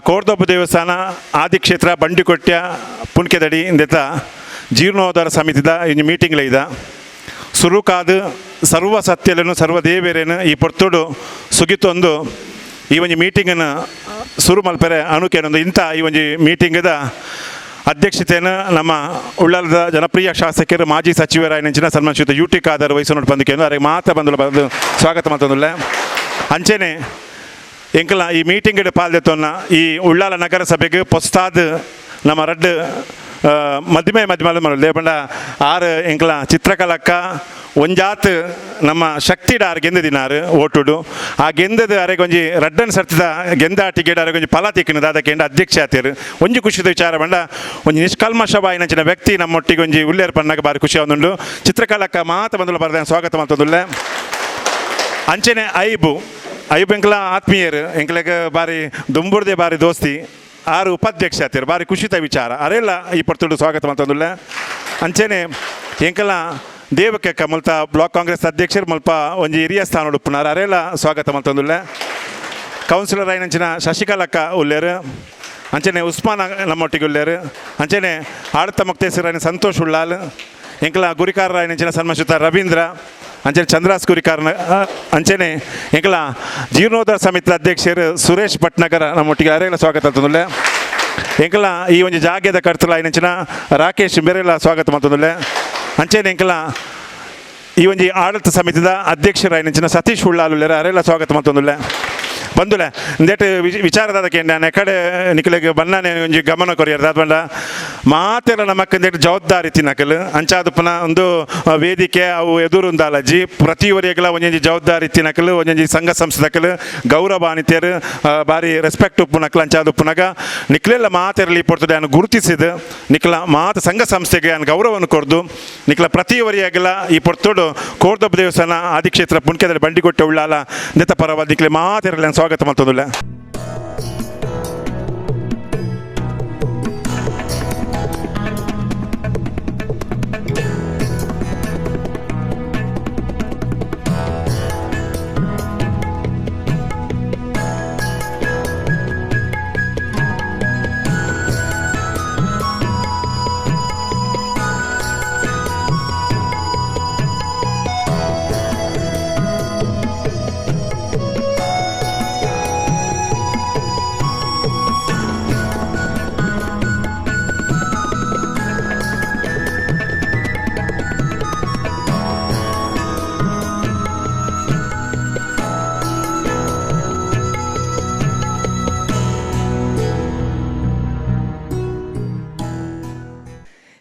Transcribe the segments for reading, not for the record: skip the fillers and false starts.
ಕೋರ್ದಬ್ಬು ದೇವಸ್ಥಾನ ಆದಿಕ್ಷೇತ್ರ ಬಂಡಿಕೊಟ್ಯ ಪುನ್ಕೆದಡಿ ಇಂದೆತ ಜೀರ್ಣೋದ್ಧಾರ ಸಮಿತಿದ ಇಂಜಿ ಮೀಟಿಂಗ್ಲ ಇದ. ಸುರುಕಾದ್ ಸರ್ವ ಸತ್ಯలను ಸರ್ವ ದೇವೆರೇನು ಈ ಪೊರ್ತುಡು ಸುಗಿತೊಂದು ಈ ಒಂಜಿ ಮೀಟಿಂಗನ್ನು ಸುರು ಮಲ್ಪೆರೆ ಅನುಕೇನೊಂದು. ಇಂಥ ಈ ಒಂಜಿ ಮೀಟಿಂಗ್ದ ಅಧ್ಯಕ್ಷತೆಯನ್ನು ನಮ್ಮ ಉಳ್ಳಾಲದ ಜನಪ್ರಿಯ ಶಾಸಕರು, ಮಾಜಿ ಸಚಿವರಾಯಿನಂಚಿನ ಸನ್ಮಾನ್ ಶ್ರೀಯುತ ಯು ಟಿ ಖಾದರ್ ವಹಿಸೋನು ಬಂದಕೇನು. ಅರೆಗೆ ಮಾತ ಬಂದು ಬಂದು ಸ್ವಾಗತ ಮಲ್ತೊಂದುಲ್ಲೆ. ಅಂಚೆನೆ ಎಂಕಲ ಈ ಮೀಟಿಂಗ್ ಪಾಲ್ದೆತ್ತೊನ್ನ ಈ ಉಳ್ಳಾಲ ನಗರ ಸಭೆಗೆ ಪೊಸ್ತಾದ್ ನಮ್ಮ ರಡ್ಡ್ ಮದ್ಮೆ ಮದ್ಮೆ ಮಲ್ಲ ಪಂಡ ಆರು ಎಂಕಲ ಚಿತ್ರಕಲಕ್ಕ ಒಂಜಾತ್ ನಮ್ಮ ಶಕ್ತಿಡ ಆರು ಗೆಂದ ದಿನಾರು ಓಟುಡು. ಆ ಗೆಂದದ ಅರೆಗೊಂಜಿ ರಡ್ಡನ್ ಸರ್ತಿದ ಗೆಂದಾಟಿಗೆಡ್ ಅರೆಗೊಂಜಿ ಫಲ ತಿಕ್ಕಿನ ದಾದಕ್ಕೆ ಅಧ್ಯಕ್ಷ ಆತೇರು. ಒಂಜಿ ಖುಷಿದ ವಿಚಾರ ಪಂಡ ಒಂಜಿ ನಿಷ್ಕಲ್ಮಶವಾಯಿನಂಚಿನ ವ್ಯಕ್ತಿ ನಮ್ಮೊಟ್ಟಿಗೆ ಒಂಜಿ ಉಲ್ಲೇರ್ ಪನ್ನಾಗ ಬಾರಿ ಖುಷಿ ಆವೊಂದುಂಡು. ಚಿತ್ರಕಲಕ್ಕ ಮಾತ ಬಂದುಲ ಬರದ ಸ್ವಾಗತ ಮಲ್ತೊಂದುಲ್ಲೆ. ಅಂಚೆನೆ ಐಬು, ಐಬು ಎಂಕಲ ಆತ್ಮೀಯರು, ಎಂಕಲೆಗ್ ಬಾರಿ ದುಂಬುರ್ದೆ ಬಾರಿ ದೋಸ್ತಿ. ಆರು ಉಪಾಧ್ಯಕ್ಷ ಆತೇರು, ಬಾರಿ ಖುಷಿತ ವಿಚಾರ. ಅರೆಲ್ಲ ಈ ಪೊರ್ತುಡು ಸ್ವಾಗತ ಮಲ್ತೊಂದುಲ್ಲೆ. ಅಂಚೆನೆ ಎಂಕಲ ದೇವಕ್ಕೆ ಮುಲ್ತ ಬ್ಲಾಕ್ ಕಾಂಗ್ರೆಸ್ ಅಧ್ಯಕ್ಷರು, ಮುಲ್ಪ ಒಂಜಿ ಹಿರಿಯ ಸ್ಥಾನ ಉಪ್ಪುನಾರ್, ಅರೆಲ್ಲ ಸ್ವಾಗತ ಮಲ್ತೊಂದುಲ್ಲೆ. ಕೌನ್ಸಿಲರ್ ಆಯಿನಂಚಿನ ಶಶಿಕಲಕ್ಕ ಉಲ್ಲೇರು. ಅಂಚೆನೆ ಉಸ್ಮಾನ್ ನಮ್ಮೊಟ್ಟಿಗೆ ಉಲ್ಲೇರು. ಅಂಚೆನೆ ಆಡತ ಮೊಕ್ತೇಸರಾಯನ ಸಂತೋಷ್ ಉಳ್ಳಾಲ್, ಎಂಕಲ ಗುರಿಕಾರರಾಯನಂಚಿನ ಸನ್ಮಾಶ್ರಿತ ರವೀಂದ್ರ, ಅಂಚನೆ ಚಂದ್ರಾಸ್ ಗುರಿಕಾರನ, ಅಂಚೆನೆ ಎಂಕಲ ಜೀರ್ಣೋದ್ಧಾರ ಸಮಿತಿ ಅಧ್ಯಕ್ಷರು ಸುರೇಶ್ ಭಟ್ನಗರ ನಮ್ಮೊಟ್ಟಿಗೆ, ಅರೆಲ್ಲ ಸ್ವಾಗತ ಅಂತಂದುಲ್ಲೆ. ಎಂಕಲ ಈ ಒಂಜಿ ಜಾಗ್ಯದ ಕರ್ತಲಾಯಿನಂಚಿನ ರಾಕೇಶ್ ಬೇರೆಲ್ಲ ಸ್ವಾಗತ ಮಲ್ತೊಂದುಲ್ಲೆ. ಅಂಚೆನೆ ಎಂಕಲ ಈ ಒಂಜಿ ಆಡಳಿತ ಸಮಿತಿದ ಅಧ್ಯಕ್ಷರಾಯಿನಂಚಿನ ಸತೀಶ್ ಉಳ್ಳಾಲುಲ್ಲೆರ್, ಅರೆಲ್ಲ ಸ್ವಾಗತ ಮಲ್ತೊಂದುಲ್ಲೆ. ಬಂದುಲೆ ಇಂದೆಟ್ ವಿಚಾರದಾದ ಕೇಂದ್ರ ಕಡೆ ನಿಕಲೆಗ್ ಬಣ್ಣನೆ ಒಂಜಿ ಗಮನ ಕೊರಿಯರ್ ದಾದ ಮಾತೆಲ್ಲ ನಮಕ್ ಇಂದೆಟ್ ಜವಾಬ್ದಾರಿ ತಿನ್ನಕಲ್. ಅಂಚಾದಪ್ಪನ ಒಂದು ವೇದಿಕೆ ಅವು ಎದುರುಂದಾಲಜ್ಜಿ. ಪ್ರತಿ ಒರಿಯಗ್ಲ ಒಂಜೊಂಜಿ ಜವಾಬ್ದಾರಿ ತಿನ್ನಕಲ್, ಒಂಜೊಂಜಿ ಸಂಘ ಸಂಸ್ಥೆದಕಲ್ ಗೌರವಾನ್ವಿತರು, ಬಾರಿ ರೆಸ್ಪೆಕ್ಟ್ ಉಪ್ಪುನಕಲ್. ಅಂಚಾದುಪ್ಪುನಗ ನಿಕ್ಲೆಲ್ಲ ಮಾತೆರಲಿ ಪೊರ್ತುಡು ಯಾನ್ ಗುರುತಿಸಿದ್ ನಿಕ್ಲ ಮಾತ ಸಂಘ ಸಂಸ್ಥೆಗೆ ಯಾನ್ ಗೌರವವನ್ನು ಕೊರ್ದು ನಿಕ್ಲ ಪ್ರತಿ ಒರಿಯಾಗಲ ಈ ಪೊರ್ತುಡು ಕೋರ್ದಬ್ಬ ದೇವಸ್ಥಾನ ಆದಿಕ್ಷೇತ್ರ ಪುಣ್ಕೆದಲ್ಲಿ ಬಂಡಿಕೊಟ್ಟೆ ಉಳ್ಳಾಲ ನೆತ್ತ ಪರವಾದ ನಿಕ್ಲೆ ಮಾತೆರಲಿ ಯಾನ್ ಸ್ವಾಗತ ಮಲ್ತೊಂದುಲ್ಲೆ.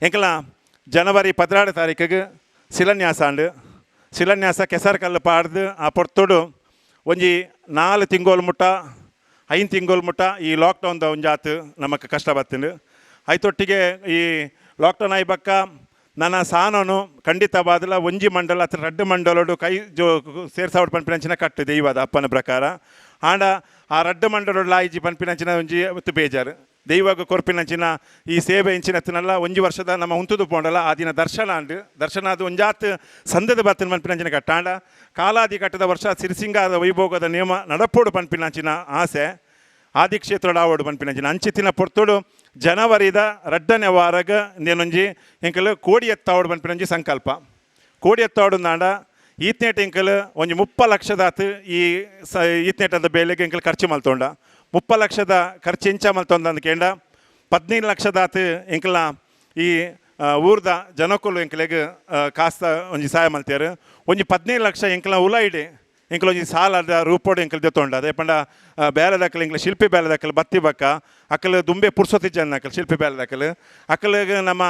ಎಂಕಲ ಜನವರಿ 12 ತಾರೀಕಿಗೆ ಶಿಲಾನ್ಯಾಸ ಅಂಡು. ಶಿಲಾನ್ಯಾಸ ಕೆಸರು ಕಲ್ಲು ಪಾಡ್ದು ಆ ಪೊರ್ತುಡು ಒಂಜಿ 4 ತಿಂಗೋಲು ಮುಟ್ಟ, 5 ತಿಂಗೋಲು ಮುಟ್ಟ ಈ ಲಾಕ್ಡೌನ್ದ ಒಂಜಾತ್ ನಮಕ್ ಕಷ್ಟ ಬತ್ತಿಂಡು. ಐತೊಟ್ಟಿಗೆ ಈ ಲಾಕ್ಡೌನ್ ಆಯ್ಬಕ್ಕ ನನ್ನ ಸಾನನು ಖಂಡಿತವಾದಲ ಒಂಜಿ ಮಂಡಲ ಅಥವಾ ರಡ್ಡು ಮಂಡಲೋಡು ಕೈ ಜೋ ಸೇರ್ಸಾವಡ್ ಪನ್ಪಿನಂಚಿನ ಕಟ್ಟು ದೈವದ ಅಪ್ಪನ ಪ್ರಕಾರ. ಆಂಡ ಆ ರಡ್ಡು ಮಂಡಲೋಡು ಲಾಯಿಜಿ ಪನ್ಪಿನಂಚಿನ ಒಂಜಿ ಒತ್ತು ಬೇಜಾರು. ದೈವಗ ಕೊರ್ಪಿನಂಚಿನ ಈ ಸೇವೆ ಇಂಚಿನತ್ತಿನಲ್ಲ ಒಂಜಿ ವರ್ಷದ ನಮ್ಮ ಉಂತುದು ಪೋಂಡಲ ಆ ದಿನ ದರ್ಶನ ಅಂಡು ದರ್ಶನ ಅದು ಒಂಜಾತ್ ಸಂದದ ಬತ್ತಿನ ಪನ್ಪಿನಂಚಿನ ಕಟ್ಟಾಂಡ ಕಾಲಾದಿ ಕಟ್ಟದ ವರ್ಷ ಸಿರಿಸಿಂಗಾರದ ವೈಭೋಗದ ನಿಯಮ ನಡಪೋಡು ಪನ್ಪಿನಂಚಿನ ಆಸೆ, ಆದಿಕ್ಷೇತ್ರ ಆವೋಡು ಪನ್ಪಿನಂಚಿನ ಅಂಚಿತ್ತಿನ ಪೊರ್ತುಡು ಜನವರಿದ ರಡ್ಡನೆ ವಾರಗ ನೇನೊಂಜಿ ಎಂಕಲ್ ಕೋಡಿ ಎತ್ತಾವಡು ಪನ್ಪಿನಂಜಿ ಸಂಕಲ್ಪ. ಕೋಡಿ ಎತ್ತಾವಡು ನಾಡ ಈತ್ನೇಟ್ ಎಂಕಲ್ ಒಂಜಿ 30 ಲಕ್ಷದಾತ್ ಈ ಸ ಈತ್ನೇಟದ ಬೇಲೆಗೆ ಎಂಕಲ್ ಖರ್ಚು ಮಲ್ತೊಂಡ. 30 ಲಕ್ಷದ ಖರ್ಚು ಇಂಚ ಮಲ್ತೊಂದ ಅಂದ್ಕೇಂಡ 15 ಲಕ್ಷದಾತ್ ಎಂಕಲ್ನ ಈ ಊರ್ದ ಜನಕ್ಕುಲು ಎಂಕಲೆಗ್ ಕಾಸ್ತ ಒಂಜಿ ಸಹಾಯ ಮಲ್ತೇರು. ಒಂಜಿ 15 ಲಕ್ಷ ಎಂಕಲ್ನ ಉಲ ಇಡಿ ಎಂಕಲ್ ಒಂಜಿ ಸಾಲದ ರೂಪೋಡು ಎಂಕಲ್ ದೆತ್ತೊಂಡ. ಅದೇ ಪಂಡ ಬೇಲೆದಕಲ್ ಎಂಕ್ಲ ಶಿಲ್ಪಿ ಬೇಲೆದಕಲ್ ಬತ್ತಿ ಬಕ್ಕ ಅಕಲ್ ದುಂಬೆ ಪುರ್ಸೊತಿ ಜನ ಅಕಲ್ ಶಿಲ್ಪಿ ಬೇಲೆದಕಲ್ ಅಕಲ್ಗ್ ನಮ್ಮ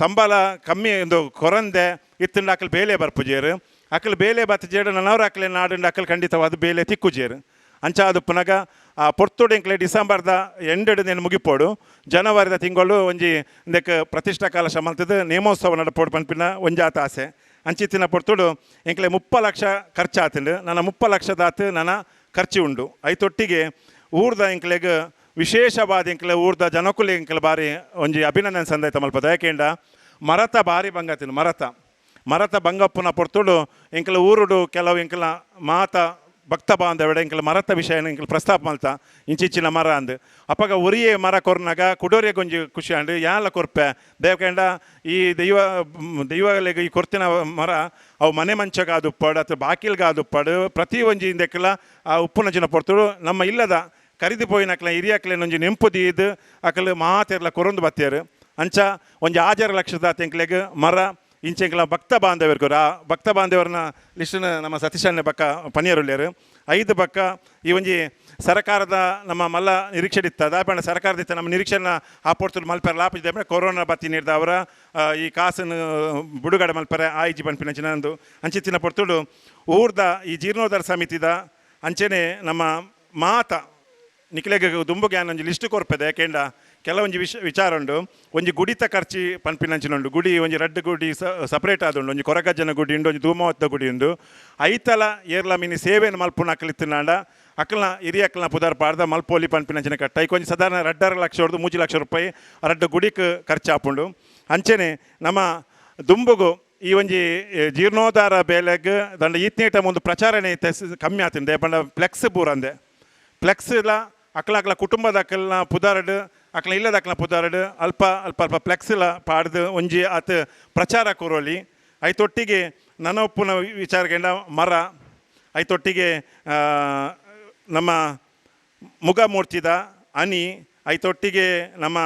ಸಂಬಳ ಕಮ್ಮಿ ಒಂದು ಕೊರಂದೆ ಇತ್ತಂಡ ಅಕಲ್ ಬೇಲೆ ಬರ್ಪುಜೇರು. ಅಕಲ್ ಬೇಲೆ ಬತ್ತಜೇಡು ನನವ್ರ ಅಕಲೆ ನಾಡುಂಡ ಅಕಲ್ ಖಂಡಿತವಾದ ಬೇಲೆ ತಿಕ್ಕುಜೇರು. ಅಂಚ ಅದು ಪುನಗ ಆ ಪೊರ್ತುಡು ಎಂಕ್ಲೆ ಡಿಸೆಂಬರ್ದ ಎಂಡೆಡ್ ನೇನು ಮುಗಿಪೋಡು, ಜನವರಿದ ತಿಂಗಳು ಒಂಜಿ ಇಂದಕ್ಕೆ ಪ್ರತಿಷ್ಠಾ ಕಾಲ ಮಲ್ತದ್ದು ನೇಮೋತ್ಸವ ನಡಪೋಡು ಪನ್ಪಿನ ಒಂಜಾತ ಆಸೆ. ಅಂಚಿತ್ತಿನ ಪೊರ್ತುಡು ಎಂಕ್ಲೆ 30 ಲಕ್ಷ ಖರ್ಚಾತಂಡು. ನನ್ನ 30 ಲಕ್ಷದಾತು ನನ್ನ ಖರ್ಚು ಉಂಡು. ಐತೊಟ್ಟಿಗೆ ಊರ್ದ ಎಂಕ್ಲೆಗ್ ವಿಶೇಷವಾದ ಎಂಕ್ಲೆ ಊರ್ದ ಜನಕುಲೆ ಎಂಕ್ಲೆ ಬಾರಿ ಒಂಜಿ ಅಭಿನಂದನೆ ಸಂದೈತ ಮಲ್ಪದ. ಯಾಕೆಂಡ ಮರತ ಬಾರಿ ಬಂಗತಿನ ಮರತ ಮರತ ಬಂಗಪ್ಪನ ಪೊರ್ತುಡು ಎಂಕ್ಲೆ ಊರುಡು ಕೆಲವು ಎಂಕ್ಲ ಮಾತ ಭಕ್ತ ಬಾಂಧವಡೆ ಎಂಕಲ್ ಮರತ ವಿಷಯ ಎಂಕಲ್ ಪ್ರಸ್ತಾಪ ಮಲ್ತ ಇಂಚಿಂಚಿನ ಮರ ಅಂದ್ ಅಪಗ ಒರಿಯೇ ಮರ ಕೊರ್ನಾಗ ಕುಡೋರಿಯ ಗೊಂಜಿ ಖುಷಿ ಆಂಡ್ ಯಾಲ ಕೊರ್ಪೆ ದೇವಕಂಡ ಈ ದೈವ ದೈವಗಳಿಗೆ ಈ ಕೊರ್ತಿನ ಮರ ಅವು ಮನೆ ಮಂಚಗಾದ ಉಪ್ಪಾಡು ಅಥವಾ ಬಾಕಿಲ್ಗಾದ ಉಪ್ಪಾಡು ಪ್ರತಿ ಒಂಜಿ ಇಂದೆಕ್ಲ ಆ ಉಪ್ಪುನಂಚಿನ ಪೊರ್ತುಡು ನಮ್ಮ ಇಲ್ಲದ ಕರಿದು ಪೋಯಿನಕ್ಲ ಹಿರಿಯಕ್ಲೆನೊಂಜಿ ನೆಂಪು ದೀದ್ ಅಕಲ್ ಮಾತೆರ್ಲ ಕೊರೊಂದು ಬತ್ತೇರು. ಅಂಚ ಒಂಜಿ 6 ಲಕ್ಷದ ತೆಂಕ್ಲೆಗ್ ಮರ ಇಂಚೆಂಕ್ಲ ಭಕ್ತ ಬಾಂಧವ್ಯರ್ಗು ಆ ಭಕ್ತ ಬಾಂಧವ್ಯರ್ನ ಲಿಸ್ಟ್ನ ನಮ್ಮ ಸತೀಶಣ್ಣ ಬಕ್ಕ ಪನಿಯರುಳ್ಳೇರು 5 ಬಕ್ಕ ಈ ಒಂಜಿ ಸರಕಾರದ ನಮ್ಮ ಮಲ್ಲ ನಿರೀಕ್ಷೆ ಇತ್ತ ದಾಪಣ್ಣ ಸರ್ಕಾರದ ಇತ್ತ ನಮ್ಮ ನಿರೀಕ್ಷೆನ ಆ ಪೊರ್ತುಲು ಮಲ್ಪೆರ ಲಾಪಿದೆ ಕೊರೋನಾ ಬತ್ತಿ ನೀಡ್ದ ಅವರ ಈ ಕಾಸನ್ನು ಬಿಡುಗಡೆ ಮಲ್ಪೆರೆ ಆಯ್ಜಿ ಪನ್ಪಿನ ಚಿನ್ನಂದು ಅಂಚಿತ್ತಿನ ಪೊರ್ತುಡು ಊರ್ದ ಈ ಜೀರ್ಣೋದ್ಧಾರ ಸಮಿತಿದ ಅಂಚೆನೆ ನಮ್ಮ ಮಾತ ನಿಕ್ಲೆಗ್ ದುಂಬು ಗ್ಯಾನ್ ಒಂಜಿ ಲಿಸ್ಟ್ ಕೊರ್ಪೆದೆ ಯಾಕೆಂಡ ಕೆಲವೊಂಜಿ ವಿಚಾರ ಉಂಡು. ಒಂಜಿ ಗುಡಿತ ಖರ್ಚಿ ಪನ್ಪಿನಂಚಿನ ಉಂಡು, ಗುಡಿ ಒಂಜಿ ರಡ್ಡು ಗುಡಿ ಸಪ್ರೇಟ್ ಆದುಂಡು, ಒಂಜಿ ಕೊರಗಜ್ಜನ ಗುಡಿ ಉಂಡು, ಒಂಜಿ ಧೂಮಾವತ್ತ ಗುಡಿ ಉಂಡು. ಐತಲ ಏರ್ಲ ಮಿನಿ ಸೇವೆಯನ್ನು ಮಲ್ಪುನ ಅಕ್ಲಿತ್ತಿನಾಂಡ ಅಕ್ಲನ ಹಿರಿಯ ಅಕ್ಲನ ಪುದಾರ್ ಪಾಡ್ದ ಮಲ್ಪೋಲಿ ಪನ್ಪಿನಂಚಿನ ಕಟ್ಟ ಐಕ್ ಒಂಜಿ ಸಾಧಾರಣ 2.5 ಲಕ್ಷ ಹೊಡ್ದು 3 ಲಕ್ಷ ರೂಪಾಯಿ ರಡ್ಡು ಗುಡಿಕ್ ಖರ್ಚಾಪುಂಡು. ಅಂಚೆನೆ ನಮ್ಮ ದುಂಬುಗು ಈ ಒಂಜಿ ಜೀರ್ಣೋದ್ಧಾರ ಬೇಲೆಗ್ ದಂಡ ಈತ್ನೇಟ ಒಂದು ಪ್ರಚಾರನೆ ಕಮ್ಮಿ ಆತಿಂದೆ ಪಂಡ ಫ್ಲೆಕ್ಸ್ ಪೂರಂದೆ ಫ್ಲೆಕ್ಸ್ ಇಲ್ಲ ಅಕ್ಲ ಅಕ್ಲ ಕುಟುಂಬದ ಅಕ್ಕಲ್ನ ಪುದಾರಡು ಅಕ್ಲ ಇಲ್ಲದ ಅಕ್ಲ ಪುದಾರಡು ಅಲ್ಪ ಅಲ್ಪ ಅಲ್ಪ ಫ್ಲೆಕ್ಸ್ ಇಲ್ಲ ಪಾಡ್ದು ಒಂಜಿ ಆತ ಪ್ರಚಾರ ಕೊರೋಲಿ. ಐತೊಟ್ಟಿಗೆ ನನ್ನ ಒಪ್ಪುನ ವಿಚಾರಗೆಂಡ ಮರ ಐತೊಟ್ಟಿಗೆ ನಮ್ಮ ಮುಗ ಮೂರ್ತಿದ ಅನಿ ಐತೊಟ್ಟಿಗೆ ನಮ್ಮ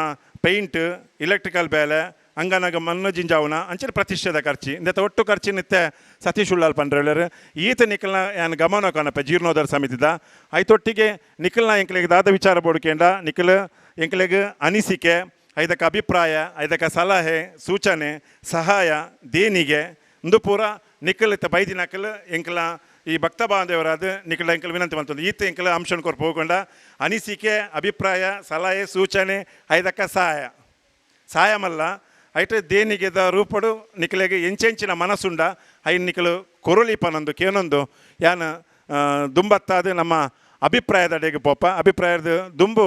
ಪೇಂಟ್ ಎಲೆಕ್ಟ್ರಿಕಲ್ ಬೇಲೆ ಅಂಗನಾಗ ಮಣ್ಣು ಜಿಂಜಾವುನ ಅಂಚನೆ ಪ್ರತಿಷ್ಠೆದ ಖರ್ಚಿ ಇಂದೆತ ಒಟ್ಟು ಖರ್ಚು ನಿತ್ತೆ ಸತೀಶ್ ಉಳ್ಳಾಲ್ ಪಂಡ್ರೇಳರು ಈತ ನಿಖಲ್ನ ಯಾನ್ ಗಮನ ಕಾಣಪ್ಪ ಜೀರ್ಣೋದ್ಧಾರ ಸಮಿತಿದ ಐತೊಟ್ಟಿಗೆ ನಿಖಲ್ನ ಎಂಕ್ಲೆಗ್ ದಾದ ವಿಚಾರ ಬೋಡ್ಕೇಂಡ ನಿಖಲ್ ಎಂಕ್ಲೆಗ್ ಅನಿಸಿಕೆ ಐದಕ್ಕೆ ಅಭಿಪ್ರಾಯ ಐದಕ್ಕೆ ಸಲಹೆ ಸೂಚನೆ ಸಹಾಯ ದೇಣಿಗೆ ಇಂದು ಪೂರ ನಿಖಲ್ ಇತ್ತ ಬೈದಿ ನಕಲ್ ಎಂಕ್ಲ ಈ ಭಕ್ತ ಬಾಂಧವರಾದ ನಿಖಲ ಎಂಕಲ್ ವಿನಂತಿ ಮಾಡ್ತದೆ. ಈತ ಎಂಕಲ್ ಅಂಶನ ಕೊರ್ಪು ಹೋಗೊಂಡ ಅನಿಸಿಕೆ ಅಭಿಪ್ರಾಯ ಸಲಹೆ ಸೂಚನೆ ಐದಕ್ಕೆ ಸಹಾಯ ಸಹಾಯಮಲ್ಲ ಐಟ ದೇಣಿಗೆದ ರೂಪಡು ನಿಖಲೆಗೆ ಎಂಚೆಂಚಿನ ಮನಸ್ಸುಂಡ ಐನ್ ನಿಖಲು ಕೊರಲಿ ಪನೊಂದು ಕೇನೊಂದು ಯಾನ್ ದುಂಬತ್ತಾದ ನಮ್ಮ ಅಭಿಪ್ರಾಯದಡೆಗೆ ಪೋಪ ಅಭಿಪ್ರಾಯದ ದುಂಬು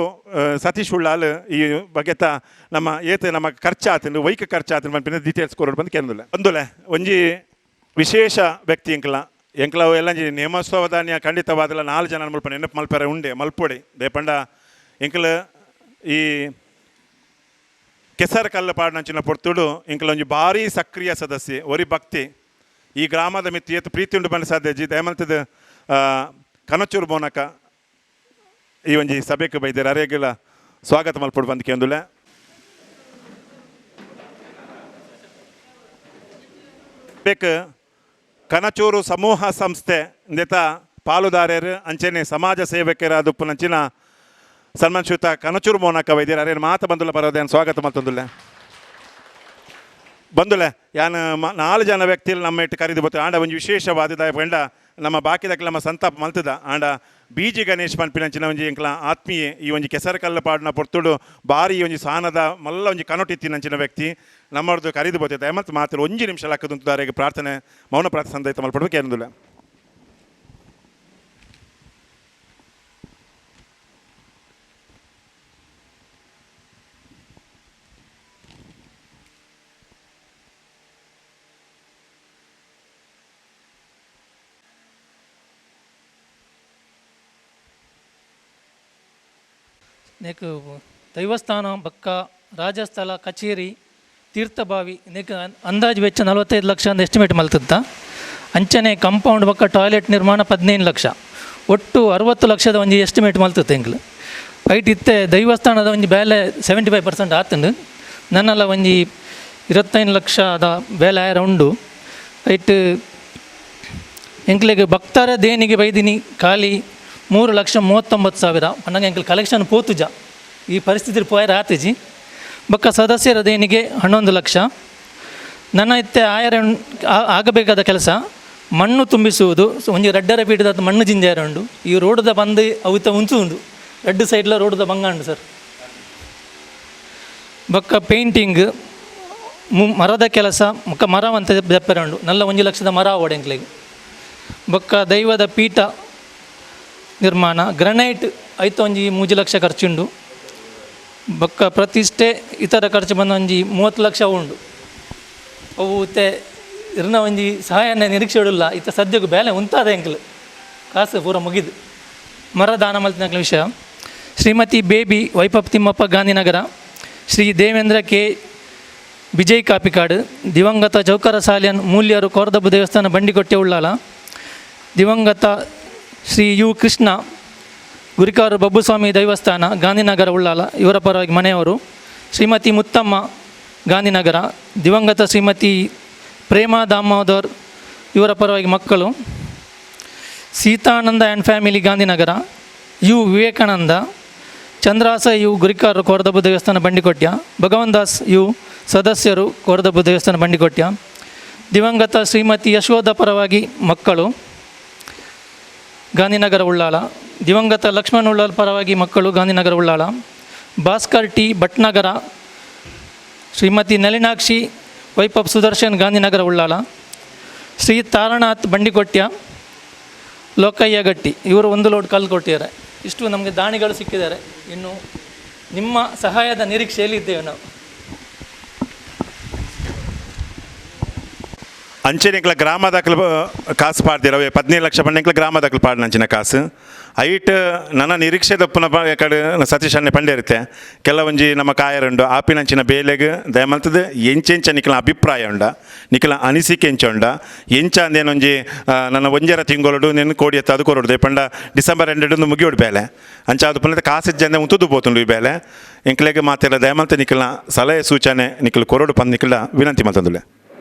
ಸತೀಶ್ ಉಳ್ಳಾಲ್ ಈ ಬಗೆತ ನಮ್ಮ ಏತ ನಮ್ಮ ಖರ್ಚಾತಂದು ವೈಕ ಖರ್ಚಾತಂದು ಪನ್ಪಿನ ಡೀಟೇಲ್ಸ್ ಕೊರಡು ಬಂದು ಕೇಂದ್ರ ಒಂದುಲೆ ಒಂಜಿ ವಿಶೇಷ ವ್ಯಕ್ತಿ ಎಂಕ್ಲ ಎಂಕ್ಲ ಎಲ್ಲ ನೇಮೋತ್ಸವದಾನ್ಯ ಖಂಡಿತವಾದಲ 4 ಜನ ಮುಲ್ಪ ನೆನಪು ಮಲ್ಪರೆ ಉಂಡೆ ಮಲ್ಪೊಡಿ ದೇಪಂಡ ಎಂಕ್ಲ ಈ ಕೆಸರು ಕಲ್ಲು ಪಾಡ್ನಂಚಿನ ಪೊರ್ತುಡು ಎಂಕ್ಲ ಒಂಜಿ ಭಾರಿ ಸಕ್ರಿಯ ಸದಸ್ಯೆ ಒರಿ ಭಕ್ತಿ ಈ ಗ್ರಾಮದ ಮಿತ್ತಿ ಏತ್ ಪ್ರೀತಿ ಉಂಡು ಬಣ್ಣ ಸಾಧ್ಯ ಜಿ ದಯಮಲ್ತದ ಕನಚೂರು ಬೋನಕ ಈ ಒಂಜಿ ಸಭೆಗೆ ಬೈದೇರು ಅರೇಗಿಲ್ಲ ಸ್ವಾಗತ ಮಲ್ಪೊಡು ಬಂದು ಕೇಂದುಲೆ. ಬೇಕು ಕನಚೂರು ಸಮೂಹ ಸಂಸ್ಥೆ ಇಂದೆತ ಪಾಲುದಾರರು ಅಂಚೆನೆ ಸಮಾಜ ಸೇವಕರಾದ ಉಪ್ಪುನಂಚಿನ ಸನ್ಮಾನ್ ಶ್ರೀಯುತ ಕನಚೂರು ಮೋನಕ ವೈದ್ಯರು ಅರೇನು ಮಾತ ಬಂದುಲ್ಲ ಪರವಾದ ಸ್ವಾಗತ ಮಲ್ತೊಂದುಲ್ಲೆ ಬಂದುಲೆ ಯಾನ್ 4 ಜನ ವ್ಯಕ್ತಿలు ನಮ್ಮ ಇಟ್ಟು ಕರೀದು ಬತ್ತು ಆಂಡ ಒಂಜಿ ವಿಶೇಷವಾದ ಪಂಡ ನಮ್ಮ ಬಾಕಿದಕ್ಕೆ ನಮ್ಮ ಸಂತಾಪ ಮಲ್ತದ ಆಂಡ ಬಿ ಜಿ ಗಣೇಶ್ ಪನ್ಪಿನಂಚಿನ ಒಂಜಿ ಎಂಕ್ಲ ಆತ್ಮೀಯ ಈ ಒಂಜಿ ಕೆಸರು ಕಲ್ಲು ಪಾಡಿನ ಪೊರ್ತುಡು ಭಾರಿ ಒಂಜಿ ಸಾನದ ಮಲ್ಲ ಒಂಜಿ ಕನೊಟಿತ್ತಿನಂಚಿನ ವ್ಯಕ್ತಿ ನಮ್ಮವ್ರದ್ದು ಕರೀದು ಬೋತೈತೆ ಮತ್ತು ಮಾತ್ರ ಒಂಜಿ ನಿಮಿಷ ಲಕ್ಕದಂತದಾರಿಗೆ ಪ್ರಾರ್ಥನೆ ಮೌನ ಪ್ರಾರ್ಥನೆ ಸಂದೈತ ಮಲ್ಪಡ್ಬೇಕು ಏನಿಲ್ಲ. ನೆಕ್ ದೈವಸ್ಥಾನ ಬಕ್ಕ ರಾಜಸ್ಥಳ ಕಚೇರಿ ತೀರ್ಥಬಾವಿ ನೆಕ್ ಅಂದಾಜು ವೆಚ್ಚ 45 ಲಕ್ಷ ಅಂತ ಎಸ್ಟಿಮೇಟ್ ಮಲ್ತತ್ತ. ಅಂಚನೆ ಕಾಂಪೌಂಡ್ ಬಕ್ಕ ಟಾಯ್ಲೆಟ್ ನಿರ್ಮಾಣ 15 ಲಕ್ಷ ಒಟ್ಟು 60 ಲಕ್ಷದ ಒಂಜಿ ಎಸ್ಟಿಮೇಟ್ ಮಲ್ತತ್ತೆ ಎಂಕ್ಲು. ಐಟ್ ಇತ್ತೆ ದೈವಸ್ಥಾನದ ಒಂಜಿ ಬೇಲೆ 75% ಆತಂಡು ನನ್ನಲ್ಲ ಒಂಜಿ 25 ಲಕ್ಷದ ಬೇಲೆ ಆಯರ ಉಂಡು. ಐಟ್ ಎಂಕ್ಲೆಗ್ ಭಕ್ತರ ದೇಣಿಗೆ ಬೈದಿನಿ ಖಾಲಿ 3,39,000 ಪನ್ನಗ ಎಂಕ್ಲು ಕಲೆಕ್ಷನ್ ಪೋತುಜ ಈ ಪರಿಸ್ಥಿತಿ ಪೋಯರ ಆತುಜಿ. ಬೊಕ್ಕ ಸದಸ್ಯರ ದೇಣಿಗೆ 11 ಲಕ್ಷ. ನನ್ನ ಇತ್ತೆ ಆಯರ ಆಗಬೇಕಾದ ಕೆಲಸ ಮಣ್ಣು ತುಂಬಿಸುವುದು. ಒಂಜಿ ರಡ್ಡರ ಪೀಠದ ಮಣ್ಣು ಜಿಂಜಾರ ಉಂಡು ಈ ರೋಡ್ದ ಬಂದು ಅವಿತ ಉಂಚು ಉಂಡು ರಡ್ಡು ಸೈಡ್ಲ ರೋಡ್ದ ಬಂಗ ಉಂಡು ಸರ್. ಬೊಕ್ಕ ಪೇಂಟಿಂಗ್ ಮರದ ಕೆಲಸ ಬೊಕ್ಕ ಮರ ಅಂತ ದೆಪ್ಪರೆ ಉಂಡು ನಲ್ಲ 1 ಲಕ್ಷದ ಮರ ಆವೊಡು ಎಂಕ್ಲೆಗ್. ಬೊಕ್ಕ ದೈವದ ಪೀಠ ನಿರ್ಮಾಣ ಗ್ರನೈಟ್ ಐತ ಒಂಜಿ 3 ಲಕ್ಷ ಖರ್ಚುಂಡು. ಬೊಕ್ಕ ಪ್ರತಿಷ್ಠೆ ಇತರ ಖರ್ಚು ಬಂದ ಒಂಜಿ 30 ಲಕ್ಷ ಉಂಡು. ಅವು ಇತ್ತೆ ಇರ್ನ ಒಂಜಿ ಸಹಾಯನ ನಿರೀಕ್ಷೆ ಇಡಲ್ಲ ಇತ್ತ ಸದ್ಯಕ್ಕೆ ಬೇಲೆ ಉಂತಾದ ಎಂಕ್ಲು ಕಾಸು ಪೂರ ಮುಗಿದು ಮರ ದಾನ ಮಲ್ತಿನ ವಿಷಯ. ಶ್ರೀಮತಿ ಬೇಬಿ ವೈಪಪ್ ತಿಮ್ಮಪ್ಪ ಗಾಂಧಿನಗರ, ಶ್ರೀ ದೇವೇಂದ್ರ ಕೆ ವಿಜಯ್ ಕಾಪಿಕಾಡು, ದಿವಂಗತ ಚೌಕರ ಸಾಲಿಯನ್ ಮೂಲ್ಯರು ಕೋರದಬ್ಬು ದೇವಸ್ಥಾನ ಬಂಡಿಕೊಟ್ಟೆ ಉಳ್ಳಾಲ, ದಿವಂಗತ Shri you Krishna Gurikaru Babbuswami ದೇವಸ್ಥಾನ ಗಾಂಧಿನಗರ ಉಳ್ಳಾಲ ಇವರ ಪರವಾಗಿ ಮನೆಯವರು, ಶ್ರೀಮತಿ ಮುತ್ತಮ್ಮ ಗಾಂಧಿನಗರ, ದಿವಂಗತ ಶ್ರೀಮತಿ ಪ್ರೇಮಾ ದಾಮೋದರ್ ಇವರ ಪರವಾಗಿ ಮಕ್ಕಳು, ಸೀತಾನಂದ and family Gandhinagar, you Vivekananda, Chandrasa you Gurikaru Koradabbu ದೇವಸ್ಥಾನ ಬಂಡಿಕೊಟ್ಯ, ಭಗವಾನ್ ದಾಸ್ you ಸದಸ್ಯರು ಕೋರದಬ್ಬು ದೇವಸ್ಥಾನ ಬಂಡಿಕೊಟ್ಯ, ದಿವಂಗತ ಶ್ರೀಮತಿ ಯಶೋಧ ಪರವಾಗಿ ಮಕ್ಕಳು ಗಾಂಧಿನಗರ ಉಳ್ಳಾಲ, ದಿವಂಗತ ಲಕ್ಷ್ಮಣ್ ಉಳ್ಳಾಲ್ ಪರವಾಗಿ ಮಕ್ಕಳು ಗಾಂಧಿನಗರ ಉಳ್ಳಾಲ, ಭಾಸ್ಕರ್ ಟಿ ಭಟ್ನಗರ, ಶ್ರೀಮತಿ ನಳಿನಾಕ್ಷಿ ವೈಪಪ್ ಸುದರ್ಶನ್ ಗಾಂಧಿನಗರ ಉಳ್ಳಾಲ, ಶ್ರೀ ತಾರನಾಥ್ ಬಂಡಿಕೊಟ್ಯ, ಲೋಕಯ್ಯ ಗಟ್ಟಿ ಇವರು ಒಂದು ಲೋಡ್ ಕಲ್ಲು ಕೊಟ್ಟಿದ್ದಾರೆ. ಇಷ್ಟು ನಮಗೆ ದಾನಿಗಳು ಸಿಕ್ಕಿದ್ದಾರೆ. ಇನ್ನು ನಿಮ್ಮ ಸಹಾಯದ ನಿರೀಕ್ಷೆಯಲ್ಲಿ ಇದ್ದೇವೆ ನಾವು. ಅಂಚೆನೆಕ್ಲ ಗ್ರಾಮದಾಖಲು ಕಾಸು ಪಾಡ್ದಿರ ಅವೇ 15 ಲಕ್ಷ ಪಂಡೆಕ್ಲ ಗ್ರಾಮದಾಖಲು ಪಾಡ್ನಂಚಿನ ಕಾಸು ಐಟ್ ನನ್ನ ನಿರೀಕ್ಷೆ ದಪ್ಪುನ ಕಡೆ ಸತೀಶ್ ಅಣ್ಣೆ ಪಂಡೆ ಇರುತ್ತೆ. ಕೆಲವೊಂಜಿ ನಮ್ಮ ಕಾಯರುಂಡು ಆಪಿನಂಚಿನ ಬೇಲೆಗ್ ದಯಮಲ್ತದ ಎಂಚೆಂಚ ನಿಕ್ಲ ಅಭಿಪ್ರಾಯ ಉಂಡ, ನಿಕ್ಲ ಅನಿಸಿಕೆ ಎಂಚ ಉಂಡ, ಎಂಚ ಅಂದೇನೊಂಜಿ ನನ್ನ ಒಂಜರ ತಿಂಗಳೊಡು ನೆನ್ ಕೋಡಿ ಎತ್ತ ಅದು ಕೊರೊಡು ಪಂಡ ಡಿಸೆಂಬರ್ 2 ಮುಗಿಯೋಡು ಬೇಲೆ ಅಂಚ ಅದು ಪುನಃ ಕಾಸು ಜನ ಉಂತುದು ಪೋತುಂಡು ಈ ಬೇಲೆ ಎಂಕ್ಲೆಗ್ ಮಾತೆಲ್ಲ ದಯಮಲ್ತ ನಿಕ್ಲ ಸಲಹೆ ಸೂಚನೆ ನಿಕ್ಲ ಕೊರೊಡು ಪಂದ್ ನಿಕ್ಲ ವಿನಂತಿ ಮಲ್ತಂದುಲೆ.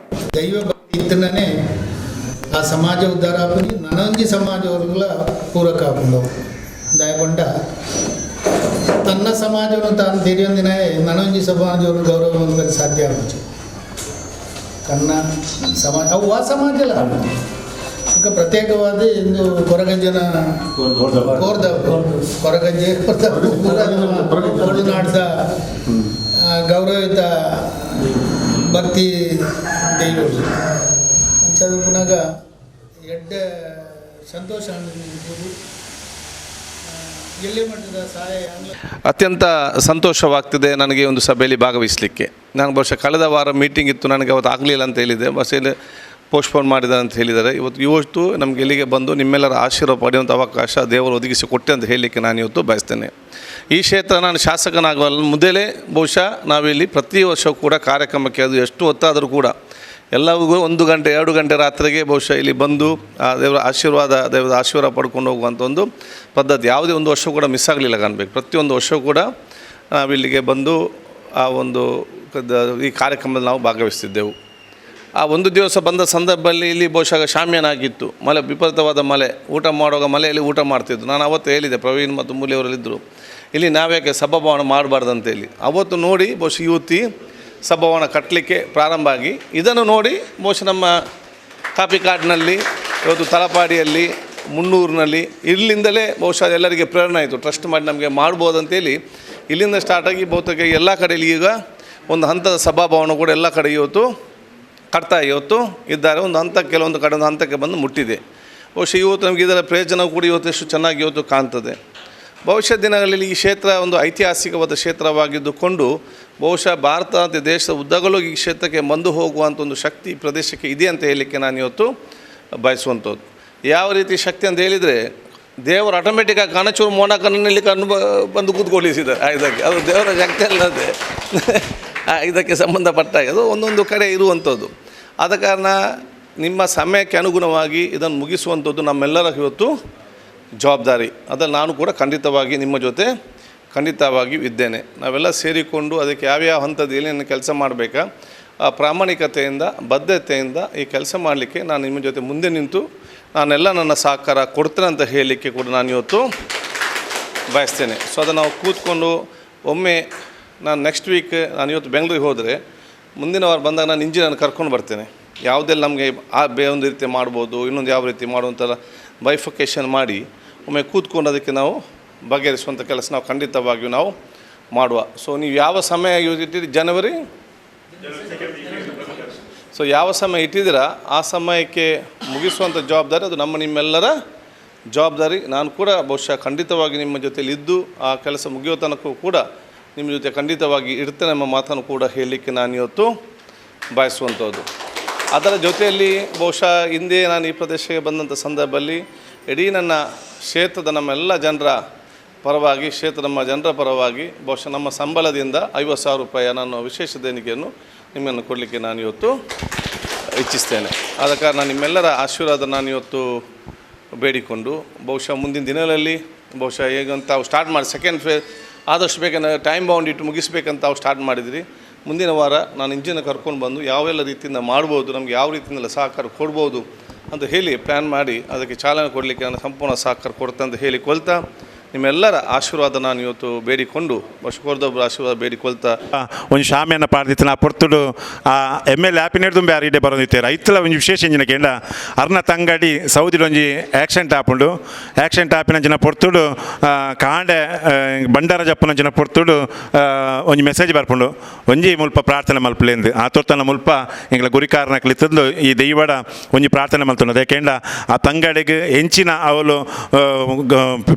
ದೈವ ಇತ್ತನೇ ಆ ಸಮಾಜ ಉದ್ಧಾರ ಆಪುನಿ ನನೊಂಜಿ ಸಮಾಜವರ್ಗುಲ ಪೂರಕ ಆಪುಂಡು. ದಯಗೊಂಡ ತನ್ನ ಸಮಾಜವನ್ನು ತಾನು ತೆರೆಯೊಂದಿನ ನನೊಂಜಿ ಸಮಾಜವನ್ನು ಗೌರವ ಸಾಧ್ಯ ಆಪುಜಿ. ತನ್ನ ಸಮಾಜ ಅವು ಆ ಸಮಾಜ ಅಲ್ಲ ಈಗ ಪ್ರತ್ಯೇಕವಾದ ಇಂದು ಕೊರಗಜ್ಜನ ಕೋರ್ದ ಕೊರಗಜ್ಜೆ ತುಳುನಾಡ್ದ ಗೌರವಯುತ ಭಕ್ತಿ ದೈವಗಳು. ಅಂಚಾದ ಪುನಗ ಎಡ್ಡೆ ಸಂತೋಷ ಎಲ್ಲೇ ಮಟ್ಟದ ಸಹಾಯ ಅತ್ಯಂತ ಸಂತೋಷವಾಗ್ತಿದೆ ನನಗೆ ಒಂದು ಸಭೆಯಲ್ಲಿ ಭಾಗವಹಿಸಲಿಕ್ಕೆ. ನಾನು ಬಹುಶಃ ಕಳೆದ ವಾರ ಮೀಟಿಂಗ್ ಇತ್ತು, ನನಗೆ ಅವತ್ತು ಆಗಲಿಲ್ಲ ಅಂತ ಹೇಳಿದೆ, ಬಸ್ ಇಲ್ಲಿ ಪೋಸ್ಟ್ಪೋನ್ ಮಾಡಿದ್ದಾರೆ ಅಂತ ಹೇಳಿದ್ದಾರೆ. ಇವತ್ತು ನಮಗೆ ಇಲ್ಲಿಗೆ ಬಂದು ನಿಮ್ಮೆಲ್ಲರ ಆಶೀರ್ವಾದ ಪಡೆಯುವಂಥ ಅವಕಾಶ ದೇವರು ಒದಗಿಸಿ ಕೊಟ್ಟೆ ಅಂತ ಹೇಳಲಿಕ್ಕೆ ನಾನು ಇವತ್ತು ಬಯಸ್ತೇನೆ. ಈ ಕ್ಷೇತ್ರ ನಾನು ಶಾಸಕನಾಗುವ ಮೊದಲೇ ಬಹುಶಃ ನಾವಿಲ್ಲಿ ಪ್ರತಿ ವರ್ಷ ಕೂಡ ಕಾರ್ಯಕ್ರಮಕ್ಕೆ ಅದು ಎಷ್ಟು ಹೊತ್ತಾದರೂ ಕೂಡ ಎಲ್ಲರಿಗೂ 1 ಗಂಟೆ 2 ಗಂಟೆ ರಾತ್ರಿಗೆ ಬಹುಶಃ ಇಲ್ಲಿ ಬಂದು ಆ ದೇವರ ಆಶೀರ್ವಾದ ದೇವರ ಆಶೀರ್ವಾದ ಪಡ್ಕೊಂಡು ಹೋಗುವಂಥ ಒಂದು ಪದ್ಧತಿ ಯಾವುದೇ ಒಂದು ವರ್ಷ ಕೂಡ ಮಿಸ್ ಆಗಲಿಲ್ಲ ಕಾಣಬೇಕು. ಪ್ರತಿಯೊಂದು ವರ್ಷ ಕೂಡ ನಾವಿಲ್ಲಿಗೆ ಬಂದು ಆ ಒಂದು ಈ ಕಾರ್ಯಕ್ರಮದಲ್ಲಿ ನಾವು ಭಾಗವಹಿಸ್ತಿದ್ದೆವು. ಆ ಒಂದು ದಿವಸ ಬಂದ ಸಂದರ್ಭದಲ್ಲಿ ಇಲ್ಲಿ ಬಹುಶಃ ಶಾಮಿಯಾನಾಗಿತ್ತು, ಮಳೆ ವಿಪರೀತವಾದ ಮಳೆ, ಊಟ ಮಾಡುವಾಗ ಮಳೆಯಲ್ಲಿ ಊಟ ಮಾಡ್ತಿದ್ದು. ನಾನು ಅವತ್ತು ಹೇಳಿದೆ, ಪ್ರವೀಣ್ ಮತ್ತು ಮೂಲಿಯವರಲ್ಲಿದ್ದರು, ಇಲ್ಲಿ ನಾವ್ಯಾಕೆ ಸಭಾಭವನ ಮಾಡಬಾರ್ದು ಅಂತೇಳಿ. ಅವತ್ತು ನೋಡಿ ಬಹುಶಃ ಯುವತಿ ಸಭಾಭವನ ಕಟ್ಟಲಿಕ್ಕೆ ಪ್ರಾರಂಭ ಆಗಿ ಇದನ್ನು ನೋಡಿ ಬಹುಶಃ ನಮ್ಮ ಕಾಪಿಕಾಡ್ನಲ್ಲಿ ಇವತ್ತು ತಲಪಾಡಿಯಲ್ಲಿ ಮುನ್ನೂರಿನಲ್ಲಿ ಇಲ್ಲಿಂದಲೇ ಬಹುಶಃ ಎಲ್ಲರಿಗೆ ಪ್ರೇರಣೆ ಆಯಿತು, ಟ್ರಸ್ಟ್ ಮಾಡಿ ನಮಗೆ ಮಾಡ್ಬೋದು ಅಂತೇಳಿ ಇಲ್ಲಿಂದ ಸ್ಟಾರ್ಟಾಗಿ ಬಹುತೇಕ ಎಲ್ಲ ಕಡೆಯಲ್ಲಿ ಈಗ ಒಂದು ಹಂತದ ಸಭಾಭವನ ಕೂಡ ಎಲ್ಲ ಕಡೆ ಇವತ್ತು ಕಟ್ತಾ ಇವತ್ತು ಇದ್ದಾರೆ. ಒಂದು ಹಂತ ಕೆಲವೊಂದು ಕಡೆ ಒಂದು ಹಂತಕ್ಕೆ ಬಂದು ಮುಟ್ಟಿದೆ. ಬಹುಶಃ ಇವತ್ತು ನಮಗೆ ಇದರ ಪ್ರಯೋಜನ ಕೂಡ ಇವತ್ತು ಎಷ್ಟು ಚೆನ್ನಾಗಿ ಇವತ್ತು ಕಾಣ್ತದೆ. ಭವಿಷ್ಯ ದಿನಗಳಲ್ಲಿ ಈ ಕ್ಷೇತ್ರ ಒಂದು ಐತಿಹಾಸಿಕವಾದ ಕ್ಷೇತ್ರವಾಗಿದ್ದುಕೊಂಡು ಬಹುಶಃ ಭಾರತ ಮತ್ತು ದೇಶದ ಉದ್ದಗಲೂ ಈ ಕ್ಷೇತ್ರಕ್ಕೆ ಬಂದು ಹೋಗುವಂಥ ಒಂದು ಶಕ್ತಿ ಈ ಪ್ರದೇಶಕ್ಕೆ ಇದೆ ಅಂತ ಹೇಳಲಿಕ್ಕೆ ನಾನು ಇವತ್ತು ಬಯಸುವಂಥದ್ದು. ಯಾವ ರೀತಿ ಶಕ್ತಿ ಅಂತ ಹೇಳಿದರೆ, ದೇವರು ಆಟೋಮೆಟಿಕ್ಕಾಗಿ ಕಾಣಚೂರು ಮೋನಕನಲ್ಲಿ ಕಣ್ಣು ಬಂದು ಕೂತ್ಕೊಳ್ಳಿಸಿದ್ದಾರೆ. ಇದಕ್ಕೆ ಅದು ದೇವರ ಶಕ್ತಿ ಅಲ್ಲದೆ ಇದಕ್ಕೆ ಸಂಬಂಧಪಟ್ಟ ಅದು ಒಂದೊಂದು ಕಡೆ ಇರುವಂಥದ್ದು. ಆದ ಕಾರಣ ನಿಮ್ಮ ಸಮಯಕ್ಕೆ ಅನುಗುಣವಾಗಿ ಇದನ್ನು ಮುಗಿಸುವಂಥದ್ದು ನಮ್ಮೆಲ್ಲರ ಇವತ್ತು ಜವಾಬ್ದಾರಿ. ಅದನ್ನು ನಾನು ಕೂಡ ಖಂಡಿತವಾಗಿ ನಿಮ್ಮ ಜೊತೆ ಖಂಡಿತವಾಗಿಯೂ ಇದ್ದೇನೆ. ನಾವೆಲ್ಲ ಸೇರಿಕೊಂಡು ಅದಕ್ಕೆ ಯಾವ್ಯಾವ ಹಂತದಲ್ಲಿ ಏನೇನು ಕೆಲಸ ಮಾಡಬೇಕಾ ಆ ಪ್ರಾಮಾಣಿಕತೆಯಿಂದ ಬದ್ಧತೆಯಿಂದ ಈ ಕೆಲಸ ಮಾಡಲಿಕ್ಕೆ ನಾನು ನಿಮ್ಮ ಜೊತೆ ಮುಂದೆ ನಿಂತು ನಾನೆಲ್ಲ ನನ್ನ ಸಹಕಾರ ಕೊಡ್ತೇನೆ ಅಂತ ಹೇಳಲಿಕ್ಕೆ ಕೂಡ ನಾನು ಇವತ್ತು ಬಯಸ್ತೇನೆ. ಸೊ ಅದನ್ನು ನಾವು ಕೂತ್ಕೊಂಡು ಒಮ್ಮೆ ನಾನು ನೆಕ್ಸ್ಟ್ ವೀಕ್ ನಾನು ಇವತ್ತು ಬೆಂಗಳೂರಿಗೆ ಹೋದರೆ ಮುಂದಿನ ವಾರ ಬಂದಾಗ ನಾನು ಇಂಜಿನಿಯರ್ನ ಕರ್ಕೊಂಡು ಬರ್ತೇನೆ. ಯಾವುದೆಲ್ಲ ನಮಗೆ ಆ ಬೇರೆ ಒಂದು ರೀತಿ ಮಾಡ್ಬೋದು, ಇನ್ನೊಂದು ಯಾವ ರೀತಿ ಮಾಡುವಂಥಲ್ಲ ಬೈಫಕೇಷನ್ ಮಾಡಿ ಒಮ್ಮೆ ಕೂತ್ಕೊಂಡು ಅದಕ್ಕೆ ನಾವು ಬಗೆಹರಿಸುವಂಥ ಕೆಲಸ ನಾವು ಖಂಡಿತವಾಗಿಯೂ ನಾವು ಮಾಡುವ. ಸೊ ನೀವು ಯಾವ ಸಮಯ ಇಟ್ಟಿರಿ, ಜನವರಿ ಸೊ ಯಾವ ಸಮಯ ಇಟ್ಟಿದ್ದೀರಾ ಆ ಸಮಯಕ್ಕೆ ಮುಗಿಸುವಂಥ ಜವಾಬ್ದಾರಿ ಅದು ನಮ್ಮ ನಿಮ್ಮೆಲ್ಲರ ಜವಾಬ್ದಾರಿ. ನಾನು ಕೂಡ ಬಹುಶಃ ಖಂಡಿತವಾಗಿ ನಿಮ್ಮ ಜೊತೆಯಲ್ಲಿ ಇದ್ದು ಆ ಕೆಲಸ ಮುಗಿಯೋ ತನಕ ಕೂಡ ನಿಮ್ಮ ಜೊತೆ ಖಂಡಿತವಾಗಿ ಇರ್ತೇನೆ ಎಂಬ ಮಾತನ್ನು ಕೂಡ ಹೇಳಲಿಕ್ಕೆ ನಾನು ಇವತ್ತು ಬಯಸುವಂಥದ್ದು. ಅದರ ಜೊತೆಯಲ್ಲಿ ಬಹುಶಃ ಹಿಂದೆ ನಾನು ಈ ಪ್ರದೇಶಕ್ಕೆ ಬಂದಂಥ ಸಂದರ್ಭದಲ್ಲಿ ಇಡೀ ನನ್ನ ಕ್ಷೇತ್ರದ ನಮ್ಮೆಲ್ಲ ಜನರ ಪರವಾಗಿ, ಕ್ಷೇತ್ರ ನಮ್ಮ ಜನರ ಪರವಾಗಿ ಬಹುಶಃ ನಮ್ಮ ಸಂಬಳದಿಂದ 50,000 ರೂಪಾಯಿಯ ನಾನು ವಿಶೇಷ ದೇಣಿಗೆಯನ್ನು ನಿಮ್ಮನ್ನು ಕೊಡಲಿಕ್ಕೆ ನಾನು ಇವತ್ತು ಇಚ್ಛಿಸ್ತೇನೆ. ಆದ ಕಾರಣ ನಿಮ್ಮೆಲ್ಲರ ಆಶೀರ್ವಾದ ನಾನು ಇವತ್ತು ಬೇಡಿಕೊಂಡು, ಬಹುಶಃ ಮುಂದಿನ ದಿನಗಳಲ್ಲಿ ಬಹುಶಃ ಹೇಗಂತ ತಾವು ಸ್ಟಾರ್ಟ್ ಮಾಡಿ ಸೆಕೆಂಡ್ ಫೇಸ್ ಆದಷ್ಟು ಬೇಗ ಟೈಮ್ ಬೌಂಡ್ ಇಟ್ಟು ಮುಗಿಸ್ಬೇಕಂತ ತಾವು ಸ್ಟಾರ್ಟ್ ಮಾಡಿದಿರಿ. ಮುಂದಿನ ವಾರ ನಾನು ಇಂಜಿನ ಕರ್ಕೊಂಡು ಬಂದು ಯಾವೆಲ್ಲ ರೀತಿಯಿಂದ ಮಾಡ್ಬೋದು, ನಮಗೆ ಯಾವ ರೀತಿಯಿಂದೆಲ್ಲ ಸಹಕಾರ ಕೊಡ್ಬೋದು ಅಂತ ಹೇಳಿ ಪ್ಲ್ಯಾನ್ ಮಾಡಿ ಅದಕ್ಕೆ ಚಾಲನೆ ಕೊಡಲಿಕ್ಕೆ ನಾನು ಸಂಪೂರ್ಣ ಸಹಕಾರ ಕೊಡ್ತೇನೆ ಅಂತ ಹೇಳಿಕೊಳ್ತಾ ನಿಮ್ಮೆಲ್ಲರ ಆಶೀರ್ವಾದ ನಾನು ಇವತ್ತು ಬೇಡಿಕೊಂಡು, ಕೋರ್ದಬ್ಬರ ಆಶೀರ್ವಾದ ಬೇಡಿಕೊಳ್ತಾ ಒಂದು ಶಾಮಿಯನ್ನು ಪಾಡ್ದಿತ್ತು. ನಾ ಪೊರ್ತುಡು ಆ ಎಮ್ ಎಲ್ ಆಪಿನೇಡ್ದು ಬ್ಯಾರಿ ಇಡೆ ಬರೋದಿತ್ತೇರು ಐತಲ ಒಂಜಿ ವಿಶೇಷ ಇಂಜಿನ ಕೇಂದ್ರ ಅರ್ನ ತಂಗಡಿ ಸೌದಿಡ್ ಒಂಜಿ ಆಕ್ಸಿಡೆಂಟ್ ಆಪುಂಡು. ಆಕ್ಸಿಡೆಂಟ್ ಆಪಿನಂಚಿನ ಪೊರ್ತುಡು ಕಾಂಡೆ ಬಂಡಾರ ಜಪ್ಪನಂಚಿನ ಪೊರ್ತುಡು ಒಂಜಿ ಮೆಸೇಜ್ ಬರ್ಪುಂಡು, ಒಂಜಿ ಮುಲ್ಪ ಪ್ರಾರ್ಥನೆ ಮಲ್ಪಲೇಂದು ಆ ತೊರ್ತನ ಮುಲ್ಪ ಎಂಗ್ಲ ಗುರಿಕಾರನಕ್ಲಿತ್ತಂದು ಈ ದೈವಡ ಒಂಜಿ ಪ್ರಾರ್ಥನೆ ಮಲ್ತುಂಡು. ಯಾಕೆಂಡ ಆ ತಂಗಡಿಗೆ ಎಂಚಿನ ಅವಳು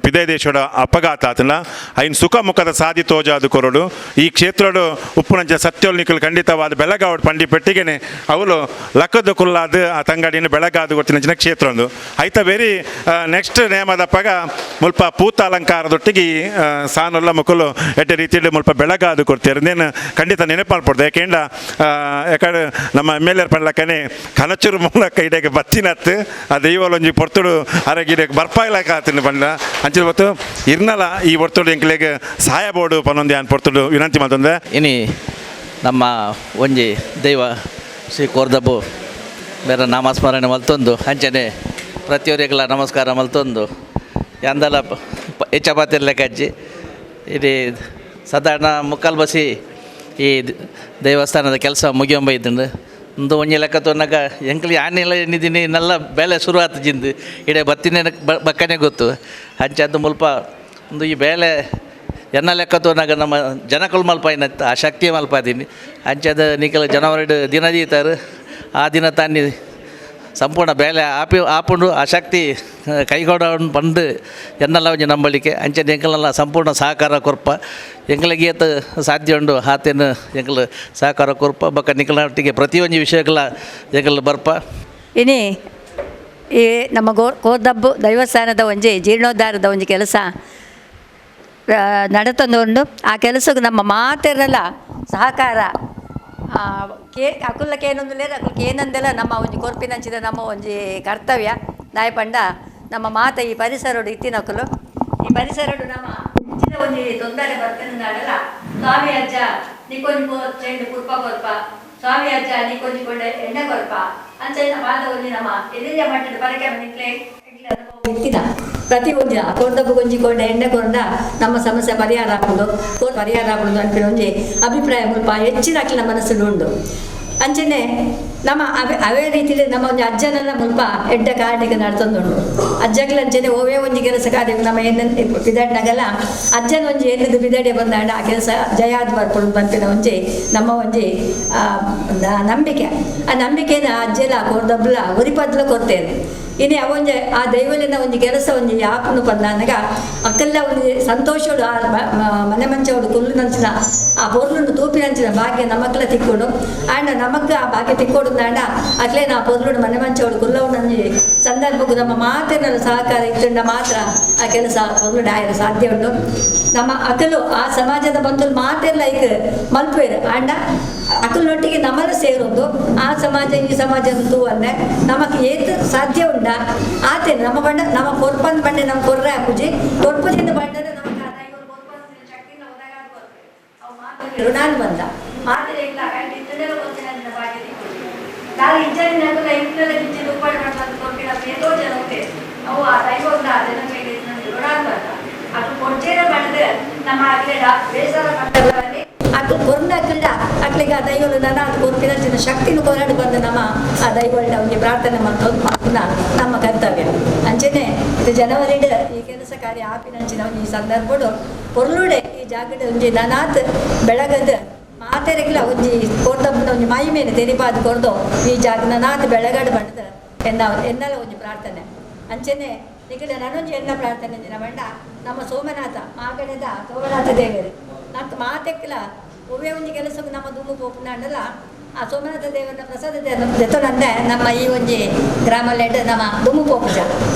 ಪಿದೈ ದೇಶದ ಅಪಘಾತ ಆತನ ಐನ್ ಸುಖ ಮುಖದ ಸಾಧಿ ತೋಜಾದು ಕೊರಡು ಈ ಕ್ಷೇತ್ರಡು ಉಪ್ಪುನಂಚ ಸತ್ಯೋಲ್ ನಿಕುಲು ಖಂಡಿತವಾದ ಬೆಳಗಾವಡ್ ಪಂಡಿ ಪೆಟ್ಟಿಗೆನೆ ಅವಳು ಲಕ್ಕದ ಕುಲ್ಲಾದ ಆ ತಂಗಡಿನ ಬೆಳಗಾದು ಗೊತ್ತಿನಂಚಿನ ಕ್ಷೇತ್ರ ಒಂದು ಐತ ವೆರಿ ನೆಕ್ಸ್ಟ್ ನೇಮದಪ್ಪಗ ಮುಲ್ಪ ಪೂತ ಅಲಂಕಾರದೊಟ್ಟಿಗೆ ಸಾನುಲ್ಲ ಮುಕುಲು ಎಡ್ಡೆ ರೀತಿಯಲ್ಲಿ ಮುಲ್ಪ ಬೆಳಗಾದು ಕೊಡ್ತಾರೆ. ನೇನು ಖಂಡಿತ ನೆನಪಾಲ್ಪಡ್ದು. ಯಾಕೆಂಡ ಯಾಕಂದ್ರೆ ನಮ್ಮ ಎಮ್ ಎಲ್ ಎರ್ ಪಂಡ್ಲಕ್ಕನೆ ಕನಚೂರು ಮೂಲಕ ಇಡೆಗೆ ಬತ್ತಿನತ್ತು ಆ ದೈವಲೊಂಜಿ ಪೊರ್ತುಡು ಅರಗಿಡೆಗೆ ಬರ್ಪಾಯ್ಲಕ್ಕ ಆತಿನ ಪಂಡ ಅಂಚಿನ ಹೊತ್ತು ಇರ್ನಲ ಈ ಒರ್ತುಡು ಎಂಕ್ಲೆಗ್ ಸಹಾಯ ಬೋರ್ಡು ಪನ್ನೊಂದು ಯಾನ್ ಪೊರ್ತುಡು ವಿನಂತಿ ಮಲ್ತೊಂದೆ. ಇನಿ ನಮ್ಮ ಒಂಜಿ ದೈವ ಶ್ರೀ ಕೋರ್ದಬ್ಬು ಬೇರೆ ನಾಮಸ್ಮರಣೆ ಮಲ್ತೊಂದು ಅಂಚನೆ ಪ್ರತಿಯೊರಿಗ್ಲ ನಮಸ್ಕಾರ ಮಲ್ತೊಂದು ಎಂದಲ ಹೆಚ್ಚ ಲೆಕ್ಕಜ್ಜಿ ಇಡೀ ಸಾಧಾರಣ ಮುಕ್ಕಾಲು ಬಸಿ ಈ ದೇವಸ್ಥಾನದ ಕೆಲಸ ಮುಗಿಯೊಂಬ ಇದ್ದುಂಡು. ಒಂದು ಒಂಜಿ ಲೆಕ್ಕ ತೋನಾಗ ಎಂಕ್ಲಿ ಆನೆಲ್ಲ ಎಣ್ಣಿದ್ದೀನಿ ನಲ್ಲ ಬೇಲೆ ಶುರು ಆತು ಜಿಂದು ಇಡೇ ಬತ್ತಿನೇ ಬಕ್ಕನೆ ಗೊತ್ತು ಅಂಚೆ ಮುಲ್ಪ ಒಂದು ಈ ಬೇಲೆ ಎನ್ನ ಲೆಕ್ಕ ತೋನಾಗ ನಮ್ಮ ಜನಕುಲು ಮಲ್ಪಾಯಿನತ್ತ ಆ ಶಕ್ತಿ ಮಲ್ಪಾದೀನಿ ಅಂಚದ ನಿಕಲ ಜನವರಿ ದಿನ ದೀತಾರು ಆ ದಿನ ತಾನಿ ಸಂಪೂರ್ಣ ಬೇಲೆ ಆಪಿ ಆಪುಂಡು ಆ ಶಕ್ತಿ ಕೈಗೊಡ ಬಂದು ಎನ್ನೆಲ್ಲ ಒಂಜಿ ನಂಬಳಿಕೆ ಅಂಚೆ ಎಂಕಲೆಲ್ಲ ಸಂಪೂರ್ಣ ಸಹಕಾರ ಕೊರ್ಪ ಎಂಕಲಿಗೆ ಏತ್ ಸಾಧ್ಯ ಉಂಡು ಆತೇನು ಎಂಕಲ್ ಸಹಕಾರ ಕೊರ್ಪ ಬೊಕ್ಕ ನಿಕಲೊಟ್ಟಿಗೆ ಪ್ರತಿಯೊಂಜಿ ವಿಷಯಗಳ ಎಂಕಲ್ ಬರ್ಪ. ಇನಿ ಈ ನಮ್ಮ ಕೋರ್ದಬ್ಬು ದೈವಸ್ಥಾನದ ಒಂಜಿ ಜೀರ್ಣೋದ್ಧಾರದ ಒಂಜಿ ಕೆಲಸ ನಡತೊಂದು ಉಂಡು. ಆ ಕೆಲಸಕ್ಕೆ ನಮ್ಮ ಮಾತೆರೆಲ್ಲ ಸಹಕಾರ ಅಕುಲ ಕೇನೊಂದುಲ್ಲೆರ್ ಅಕುಲು ಕೇನಂದೆಲ್ಲ ನಮ್ಮ ಒಂಜಿ ಕೊರ್ಪಿನಂಚಿದ ನಮ್ಮ ಒಂಜಿ ಕರ್ತವ್ಯ. ದಾಯ ಪಂಡ ನಮ್ಮ ಮಾತ ಈ ಪರಿಸರಡು ಇತ್ತಿನಕುಲು ಈ ಪರಿಸರಡು ನಮ್ಮ ಇಂಚಿನ ಒಂಜಿ ತೊಂದರೆ ಬರ್ತೇನೆ. ಸ್ವಾಮಿ ಅಜ್ಜ ನಿಕೊಂಜಿ ಚೆಂಡು ಕುರ್ಪ ಕೊರ್ಪ, ಸ್ವಾಮಿ ಅಜ್ಜ ನಿಕೊಂಜಿ ಕೊಂಡೆ ಎಣ್ಣೆ ಕೊರ್ಪ ಅಂಚ ಮಾತ ಒಂಜಿ ನಮ್ಮ ಎಲ್ಲಿಂದ ಮಟ್ಟದ ಪರಕೆ ನಿಕ್ಲೆ ಇತ್ತಿನ ಪ್ರತಿ ಒಂಜಿ ಕೋರ್ದಬ್ಬು ಒಂಜಿ ಕೊಂಡೆ ಎಣ್ಣೆ ಕೊರ್ಡ ನಮ್ಮ ಸಮಸ್ಯೆ ಪರಿಹಾರ ಆಪುಂಡು, ಪರಿಹಾರ ಆಪುಂಡು ಅನ್ಪಿನ ಒಂಜಿ ಅಭಿಪ್ರಾಯ ಮುಲ್ಪ ಹೆಚ್ಚಿನ ಅಕ್ಲಿನ ಮನಸ್ಸು ಉಂಡು. ಅಂಚನೆ ನಮ್ಮ ಅವೇ ರೀತಿಯಲ್ಲಿ ನಮ್ಮ ಒಂಜಿ ಅಜ್ಜನೆಲ್ಲ ಮುಲ್ಪ ಎಡ್ಡೆ ಕಾರಣಿಕ ನಡ್ತೊಂದುಂಡು. ಅಜ್ಜಗ್ಲ ಅಂಚನೆ ಓವೇ ಒಂಜಿ ಕೆಲಸ ಕಾರ್ಯ ನಮ್ಮ ಎನ್ನ ಬಿದಡ್ನಾಗೆಲ್ಲ ಅಜ್ಜನ ಒಂಜಿ ಎನ್ನದು ಬಿದಡೆ ಬಂದಾಂಡ ಆ ಕೆಲಸ ಜಯಾದ್ ಬರ್ಪುಂಡು ಪನ್ಪಿನ ಒಂಜಿ ನಮ್ಮ ಒಂಜಿ ನಂಬಿಕೆ. ಆ ನಂಬಿಕೆನ ಅಜ್ಜೆಲ್ಲ ಕೋರ್ದಬ್ಲ ಉರಿಪದ್ಲ ಕೊರ್ತೇನೆ. ಇನಿ ಅವೊಂಜಿ ಆ ದೈವಲಿನ ಒಂಜಿ ಕೆಲಸ ಒಂಜಿ ಯಾಪುನು ಪಂದಾನಗ ಅಕ್ಕೆಲ್ಲ ಒಂಜಿ ಸಂತೋಷಡು ಆ ಮನೆ ಮಂಚವಡು ಕುಲ್ಲುನಂಚಿನ ಆ ಪೊರ್ಲುಂಡು ತೂಪಿನಂಚಿನ ಭಾಗ್ಯ ನಮಕ್ಲ ತಿಕ್ಕೊಡು ಆಂಡ ನಮಕ್ ಆ ಭಾಗ್ಯ ತಿಕ್ಕೊಡು ಆಂಡ ಅಕ್ಲೇ ನಾ ಪೊರ್ಲುಡು ಮನೆ ಮಂಚವಡು ಕುಲ್ಲವನಂಜಿ ಸಂದರ್ಭಕ್ಕೂ ನಮ್ಮ ಮಾತಿನ ಸಹಕಾರ ಇತ್ತುಂಡ ಮಾತ್ರ ಆ ಕೆಲಸ ಪೊರ್ಲುಡು ಆಯರ ಸಾಧ್ಯ ಉಂಟು. ನಮ್ಮ ಅಕಲು ಆ ಸಮಾಜದ ಬಂಧುಲು ಮಾತೆಲ್ಲ ಈಗ ಮಲ್ಪೇರು ಆಂಡ ಅಕಲ್ನೊಟ್ಟಿಗೆ ನಮ್ಮನ್ನು ಸೇರೋದು ಆ ಸಮಾಜ ಈ ಸಮಾಜ ತೂವಂದೆ ನಮಕ್ ಏತ್ ಸಾಧ್ಯ ಉಂಡ ಆತೇನೆ ನಮ್ಮ ಬಣ್ಣ ನಮ್ಮ ಕೊರ್ಪನ್ ಬಂಡೆ ನಮ್ಮ ಕೊರ್ರೆ ಹಾಕುಜಿ ಕೊರ್ಪದಿಂದ ಬಂಡನೆ ನಮಕ್ ಆ ದೈವರು ಕೊರ್ಪಂದಿನ ಶಕ್ತಿನ ಒದಗಾದ್ ಕೊರ್ಪೆ. ಅವು ಮಾತ್ರ ಋಣಾನ್ ಬಂದ ಮಾತ್ರ ಇಲ್ಲ ಕಂಡು ಇತ್ತನೆಲ್ಲ ಗೊತ್ತಿಲ್ಲ ನನ್ನ ಭಾಗ್ಯ ತಿಕ್ಕೊಡು. ನಾನು ಇಜ್ಜಾನಿ ನಕುಲ ಇಂಪ್ಲೆಲ್ಲ ಗಿಜ್ಜಿ ರೂಪಾಯಿ ಮಾಡ್ಬಂದು ಕೊರ್ಪಿನ ಏತೋ ಜನ ಉಂಟೆ. ಅವು ಆ ದೈವ ಉಂಡ ಆ ಜನಗಳಿಗೆ ಋಣಾನ್ ಬಂದ ಅದು ಕೊಡ್ಚೇನೆ ಮಾಡಿದ್ರೆ ನಮ್ಮ ಆಗ್ಲೇಡ ಬೇಸರ ಮಾಡ್ತಾರೆ. ಅಕ್ಲು ಕೊರ್ನ ಅಕ್ಲಿಡ ಅಕ್ಲಿಗೆ ಆ ದೈವಲು ನನ್ನ ಅದು ಕೊರ್ಪಿನ ಚಿನ್ನ ಶಕ್ತಿನ ಕೊರಾಡು ಬಂದು ನಮ್ಮ ಆ ದೈವಳ್ಳ ಒಂಜಿ ಪ್ರಾರ್ಥನೆ ಮಾಡ್ತೋದು ಮಾಡ್ಪುನ ನಮ್ಮ ಕರ್ತವ್ಯ. ಅಂಚನೆ ಇದು ಜನವರಿಡ್ ಈ ಕೆಲಸ ಕಾರ್ಯ ಆಪಿನಂಚಿನ ಒಂಜಿ ಈ ಸಂದರ್ಭಡು ಪೊರ್ಲುಡೆ ಈ ಜಾಗಡ್ ಒಂಜಿ ನನಾತ್ ಬೆಳಗದ ಮಾತೆರೆಗ್ಲ ಒಂಜಿ ಕೋರ್ದಬ್ಬನ ಒಂಜಿ ಮೈ ಮೇಲೆ ತೆರಿಪಾದ್ ಕೊರ್ದು ಈ ಜಾಗ ನನಾತ್ ಬೆಳಗಡ್ ಬಂಡದ ಎನ್ನಲ ಒಂಜಿ ಪ್ರಾರ್ಥನೆ. ಅಂಚನೆ ನಿಗಡ ನಾನೊಂಜಿ ಎನ್ನ ಪ್ರಾರ್ಥನೆ ಅಂಚಿನ ಬಂಡ ನಮ್ಮ ಸೋಮನಾಥ ಮಾಗಣದ ಸೋಮನಾಥ ದೇವರು ನಕ್ ಮಾತೆಕ್ಲ ಒವ್ವೇ ಒಂಜಿ ಕೆಲಸಕ್ಕೆ ನಮ್ಮ ದುಂಬು ಪೋಪುನಾಂಡಲ ಆ ಸೋಮನಾಥ ದೇವರನ್ನ ಪ್ರಸಾದ ಜೊತೆನಂದೆ ನಮ್ಮ ಈ ಒಂಜಿ ಗ್ರಾಮಲೆಡ್ ನಮ್ಮ ದುಂಬು ಪೋಪುಜ.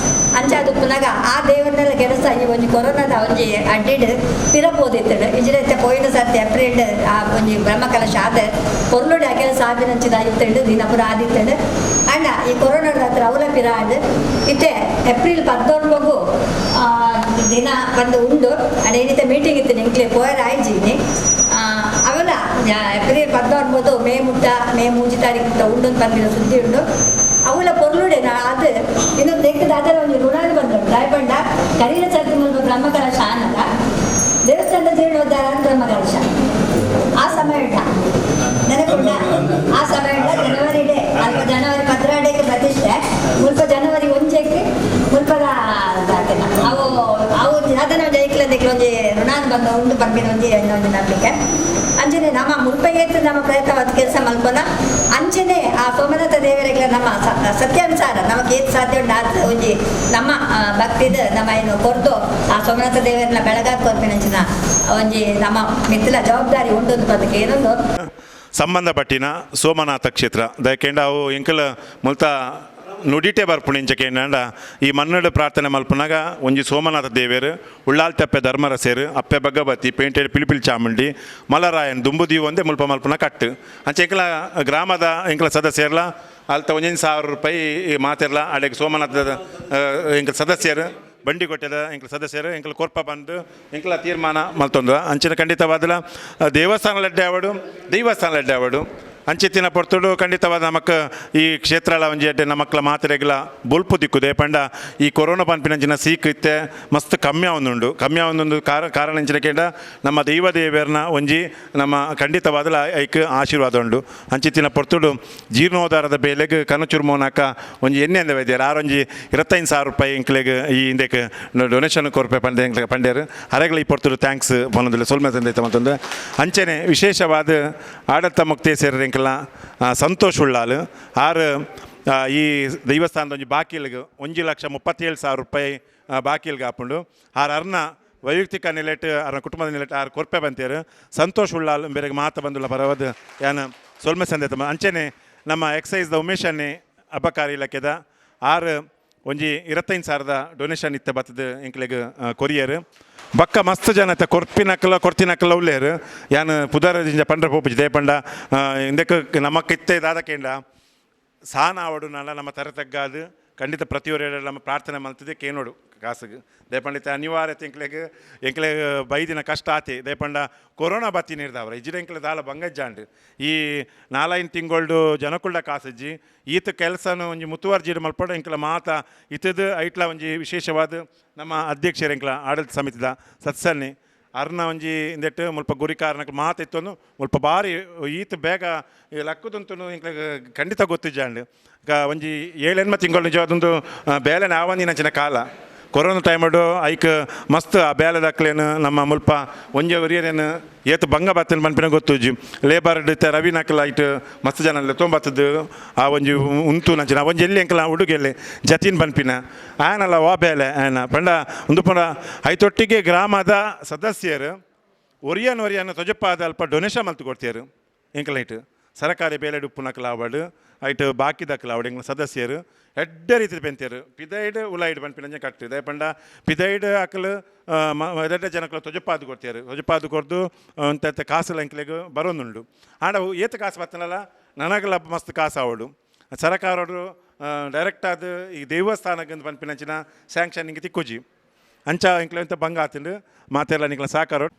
ಅಂಚಾದ್ ಉಪ್ಪುನಗ ಆ ದೇವರನ್ನೆಲ್ಲ ಕೆಲಸ ಈ ಒಂಜಿ ಕೊರೋನಾದ ಒಂಜಿ ಅಡ್ಡಿಡ್ ಪಿರ ಪೋದಿತ್ತುಂಡು ಇಜ್ಜಿಡ ಪೋಯಿನ ಸರ್ತಿ ಏಪ್ರಿಲ್ ಆ ಒಂಜಿ ಬ್ರಹ್ಮಕಲಶ ಆದ ಪೊರ್ಲುಡು ಆ ಕೆಲಸ ಆಪಿನಂಚಿನ ಇತ್ತುಂಡು ದಿನ ಪೂರ ಆದಿತ್ತುಂಡು ಅಂಡ ಈ ಕೊರೋನಾದ ಹತ್ರ ಅವಲ ಪಿರ ಆಂಡ್ ಇತ್ತೆ ಏಪ್ರಿಲ್ 19 ದಿನ ಬಂದು ಉಂಡು ಅಂಡ ಏನಿತ್ತೆ ಮೀಟಿಂಗ್ ಇತ್ತು ಎಂಕ್ಲೆ ಪೋಯರ ಆಯ್ಜಿನಿ ಅವೆಲ್ಲ ಏಪ್ರಿಲ್ 19 ಮೇ ಮುಟ್ಟ ಮೇ 3 ತಾರೀಕು ಮುಟ್ಟ ಉಂಡು ಅಂತ ಪನ್ಪಿನ ಸುದ್ದಿ ಉಂಡು ಅವುಲ ಪೊರ್ಲುಡೆ ಅದು ಇನ್ನೊಂದು ದೆಕ್ಕದ ಅದರ ಒಂದು ಋಣಾನು ಬಂದು ದಾಯಪಂಡ ಕರೀನ ಚರ್ಚೆ ಮೂಲಕ ಬ್ರಹ್ಮಕಲಶ ಆನಲ್ಲ ದೇವಸ್ಥಾನದ ಜೀರ್ಣೋದ್ಧಾರ ಬ್ರಹ್ಮಕಲಶ ಆ ಸಮಯ ನೆನಪುಂಡ ಆ ಸಮಯ ಜನವರಿ ಡೇ ಅಲ್ಪ ಜನವರಿ 12 ಪ್ರತಿಷ್ಠೆ ಮುಲ್ಪ ಜನವರಿ 1 ಮುಲ್ಪದ ಅವು ಅವು ಅದನ್ನ ಜೈಕ್ಲ ದೆಕ್ಲ ಒಂಜಿ ಋಣಾನು ಬಂದ ಉಂಡು ಪನ್ಪಿನ ಒಂಜಿ ಒಂಜಿ ನಂಬಿಕೆ ಅಂಚನೆ ನಮ್ಮ ಮುಲ್ಪ ಏತು ನಮ್ಮ ಪ್ರಯತ್ನವಾದ ಕೆಲಸ ಮಲ್ಪನ ಅಂಚನೆ ಆ ಸೋಮನಾಥ ದೇವರಿಗೆ ನಮ್ಮ ಸತ್ಯಾನುಸಾರ ನಮಗೆ ಏತು ಸಾಧ್ಯ ಉಂಟು ಆತ ಒಂಜಿ ನಮ್ಮ ಭಕ್ತಿದ ನಮ್ಮ ಏನು ಕೊರ್ದು ಆ ಸೋಮನಾಥ ದೇವರನ್ನ ಬೆಳಗಾದ ಕೊರ್ಪಿನಂಚಿನ ಒಂಜಿ ನಮ್ಮ ಮಿತ್ತಲ ಜವಾಬ್ದಾರಿ ಉಂಟು ಅಂತ ಅದಕ್ಕೆ ಏನೊಂದು ಸಂಬಂಧಪಟ್ಟಿನ ಸೋಮನಾಥ ಕ್ಷೇತ್ರ ದಯಕೆಂಡ ಅವು ಎಂಕಲ ಮುಲ್ತ ನುಡಿಟೆ ಬರ್ಪುಣಿ ಇಂಚಕೇಂಡ ಈ ಮನ್ನಡು ಪ್ರಾರ್ಥನೆ ಮಲ್ಪುನಾಗ ಒಂಜಿ ಸೋಮನಾಥ ದೇವೇರು ಉಳ್ಳಾಲ್ತಪ್ಪೆ ಧರ್ಮರಸೇರು ಅಪ್ಪೆ ಭಗವತಿ ಪೇಂಟೆಡ್ ಪಿಲಿಪಿಲಿ ಚಾಮುಂಡಿ ಮಲರಾಯನ್ ದುಂಬು ಒಂದೇ ಮುಲ್ಪ ಮಲ್ಪುನ ಕಟ್ಟು ಅಂಚೆ ಎಂಕಲ ಗ್ರಾಮದ ಎಂಕಲ ಸದಸ್ಯರ್ಲ ಅಲ್ತ 1,000 ರೂಪಾಯಿ ಮಾತಿರ್ಲ ಅಡೆಗೆ ಸೋಮನಾಥದ ಎಂಕಲ ಸದಸ್ಯರು ಬಂಡಿ ಕೊಟ್ಟದ ಎಂಕಲ ಸದಸ್ಯರು ಎಂಕಲ ಕೊರ್ಪ ಬಂದು ಎಂಕಲ ತೀರ್ಮಾನ ಮಲ್ತೊಂದು ಅಂಚಿನ ಖಂಡಿತವಾದಲ ದೇವಸ್ಥಾನ ಲಡ್ಡೆ ಆವಡು ದೇವಸ್ಥಾನ ಲಡ್ಡೆ ಆವಡು ಅಂಚಿತ್ತಿನ ಪೊರ್ತುಡು ಖಂಡಿತವಾದ ನಮಕ್ ಈ ಕ್ಷೇತ್ರಲ ಒಂಜಿ ಅಡ್ಡೆ ನಮಕ್ಲ ಮಾತ್ರೆಗ್ಲ ಬೊಲ್ಪು ದಿಕ್ಕುದೆ ಪಂಡ ಈ ಕೊರೋನಾ ಪನ್ಪಿನಂಚಿನ ಸೀಕ್ ಇತ್ತೆ ಮಸ್ತ್ ಕಮ್ಮಿ ಆವೊಂದುಂಡು ಕಮ್ಮಿ ಆವೊಂದುಂಡು ಕಾರಣ ಇಂಚಿನ ಕೇಂಡ ನಮ್ಮ ದೈವ ದೇವರನ ಒಂಜಿ ನಮ್ಮ ಖಂಡಿತವಾದಲ ಐಕ್ ಆಶೀರ್ವಾದ ಉಂಡು ಅಂಚಿತ್ತಿನ ಪೊರ್ತುಡು ಜೀರ್ಣೋದ್ಧಾರದ ಬೇಲೆಗ್ ಕನಚುರ್ಮೋನಾಕ ಒಂಜಿ ಎಣ್ಣೆ ಅಂದ ವೈದ್ಯರು ಆರೊಂಜಿ 25,000 ರೂಪಾಯಿ ಎಂಕ್ಲೆಗ್ ಈ ಹಿಂದೆಕ್ ಡೊನೇಷನ್ ಕೊರ್ಪೆ ಪಂಡೆ ಎಂಕ್ಲೆ ಪಂಡ್ಯರು ಅರೆಗಳ ಈ ಪೊರ್ತುಡು thanks ಪನ್ನೊಂದಿಲ್ಲ ಸೊಲ್ಮೆ ತಂದೈತ ಮತ್ತೊಂದು ಅಂಚನೆ ವಿಶೇಷವಾದ ಆಡಳಿತ ಮುಕ್ತೇಸರ ಎಂಕಲ್ನ ಸಂತೋಷ್ ಉಳ್ಳಾಲು ಆರು ಈ ದೇವಸ್ಥಾನದ ಒಂಜಿ ಬಾಕಿಲ್ಗೆ 1,37,000 ರೂಪಾಯಿ ಬಾಕಿಲ್ಗೆ ಹಾಪುಂಡು ಆರು ಅರ್ನ ವೈಯಕ್ತಿಕ ನಿಲೆಟ್ ಅರ್ನ ಕುಟುಂಬದ ನಿಲೆಟ್ ಆರು ಕೊರ್ಪೆ ಬಂತೇರು ಸಂತೋಷ್ ಉಳ್ಳಾಲ್ ಬೇರೆ ಮಾತ ಬಂದುಲ್ಲ ಪರವಾದ ಯಾನ ಸೊಲ್ಮೆ ಸಂದೇತ ಅಂಚನೆ ನಮ್ಮ ಎಕ್ಸೈಸ್ದ ಉಮೇಶ್ ಅನ್ನೆ ಅಬಕಾರಿ ಇಲಾಖೆದ ಆರು ಒಂಜಿ 25,000 ಡೊನೇಷನ್ ಇತ್ತ ಬತ್ತದ ಎಂಕ್ಲೆಗ್ ಕೊರಿಯರ್ ಬಕ್ಕ ಮಸ್ತ್ ಜನ ಕೊರ್ಪಿನಕಲ ಕೊರ್ತಿನಕಲ ಉಲ್ಲೇರು ಯಾನ್ ಪುದರ ಜಿಂಜ ಪಂಡ್ರ ಪೋಪುಜಿ ದೇಪಂಡ ಇಂದಕ್ಕೆ ನಮಕ್ ಇತ್ತೆ ದಾದಕೇಂಡ ಸಾನ ಆವಡು ನಾಳ ನಮ್ಮ ತರೆ ತಗ್ಗಾದು ಖಂಡಿತ ಪ್ರತಿಯೊರ ನಮ್ಮ ಪ್ರಾರ್ಥನೆ ಮಲ್ತದೆ ಕೇನೋಡು ಕಾಸುಗೆ ದೇಪಂಡಿತ ಅನಿವಾರ್ಯತೆ ಎಂಕ್ಲೆಗ್ ಎಂಕ್ಲೆಗ್ ಬೈದಿನ ಕಷ್ಟ ಆತೆ ದೇಪಂಡ ಕೊರೋನಾ ಬತ್ತಿ ನೀರ್ದವ್ರ ಇಜ್ಜಿಡ ಎಂಕ್ಲೆ ದಾಲ ಬಂಗಜ್ಜಾಂಡ್ ಈ 4-5 ತಿಂಗಳ್ಡು ಜನಕುಳ್ಳ ಕಾಸಜ್ಜಿ ಈತ ಕೆಲಸನ ಒಂಜಿ ಮುತುವರ್ಜಿಡ್ ಮಲ್ಪಡ ಎಂಕ್ಲ ಮಾತ ಇತ್ತದ ಐಟ್ಲ ಒಂಜಿ ವಿಶೇಷವಾದ ನಮ್ಮ ಅಧ್ಯಕ್ಷರ ಎಂಕ್ಲ ಆಡಳಿತ ಸಮಿತಿದ ಸತ್ಸನ್ನಿ ಅರ್ನ ಒಂಜಿ ಇಂದೆಟ್ ಮುಲ್ಪ ಗುರಿಕಾರನಕ್ ಮಾತ ಇತ್ತೊಂದು ಮುಲ್ಪ ಬಾರಿ ಈತ ಬೇಗ ಲಕ್ಕದಂತೂ ಎಂಕ್ಲೆಗ್ ಖಂಡಿತ ಗೊತ್ತಿಜ್ಜಾಂಡ್ ಒಂಜಿ 7-8 ತಿಂಗಳು ನಿಜವಾದೊಂದು ಬೇಲೆ ಆವಂದಿನಂಚಿನ ಕಾಲ ಕೊರೋನಾ ಟೈಮಡು ಐಕ್ ಮಸ್ತ್ ಆ ಬೇಲೆದಕ್ಲೇನು ನಮ್ಮ ಮುಲ್ಪ ಒಂಜೆ ಒರಿಯರೇನು ಏತು ಬಂಗ ಬತ್ತನ ಪನ್ಪಿನ ಗೊತ್ತುಜಿ ಲೇಬರ್ ಇತ್ತೆ ರವಿನಕಲ ಐಟ್ ಮಸ್ತ್ ಜನ ತೊಂಬತ್ತದ್ದು ಆ ಒಂಜಿ ಉಂತು ನಂಚಿನ ಒಂಜಿ ಎಲ್ಲಿ ಎಂಕಲ ಹುಡುಗೆಲ್ಲಿ ಜತಿನ್ ಪನ್ಪಿನ ಆಯನಲ್ಲ ವಾ ಬೇಲೆ ಆಯನ ಪಂಡ ಒಂದು ಪಂಡ ಐತೊಟ್ಟಿಗೆ ಗ್ರಾಮದ ಸದಸ್ಯರು ಒರಿಯನ್ ಒರಿಯನ್ ತೊಜಪ್ಪಾದ ಅಲ್ಪ ಡೊನೇಷನ್ ಮಲ್ತು ಕೊಡ್ತೀರು ಎಂಕಲ ಐಟ್ ಸರಕಾರಿ ಬೇಲೆ ಉಪ್ಪುನಕಲ ಆವಡು ಐಟ್ ಬಾಕಿದಕಲ ಆವಡು ಎಂಕಲ ಸದಸ್ಯರು ಎಡ್ಡೆ ರೀತಿ ಪೆಂತೇರು ಪಿದೈಡ್ ಉಲೈಡ್ ಪನ್ಪಿನಂಚ ಕಟ್ಟು ದಯಪಂಡ ಪಿದೈಡ್ ಅಕಲು ಎಡ್ಡೆ ಜನಕಲು ತೊಜಪಾದು ಕೊಡ್ತೀರು ತೊಜಪಾದು ಕೊರ್ದು ಅಂತ ಕಾಸು ಎಂಕ್ಲೆಗ್ ಬರೋನುಂಡು ಆಂಡ ಏತ ಕಾಸು ಬತ್ತನಲ್ಲ ನನಗಲ ಮಸ್ತ್ ಕಾಸು ಆವಡು ಸರಕಾರರು ಡೈರೆಕ್ಟ್ ಆದ ಈ ದೇವಸ್ಥಾನಕ್ಕೆ ಪನ್ಪಿನಂಚಿನ ಸ್ಯಾಂಕ್ಷನ್ ಹಿಂಗೆ ತಿಕ್ಕುಜಿ ಅಂಚ ಎಂಕ್ಲೆ ಅಂತ ಬಂಗ ಆತಂಡು ಮಾತೆಲ್ಲ ನಿಂಕ್ಲ ಸಾಕಾರ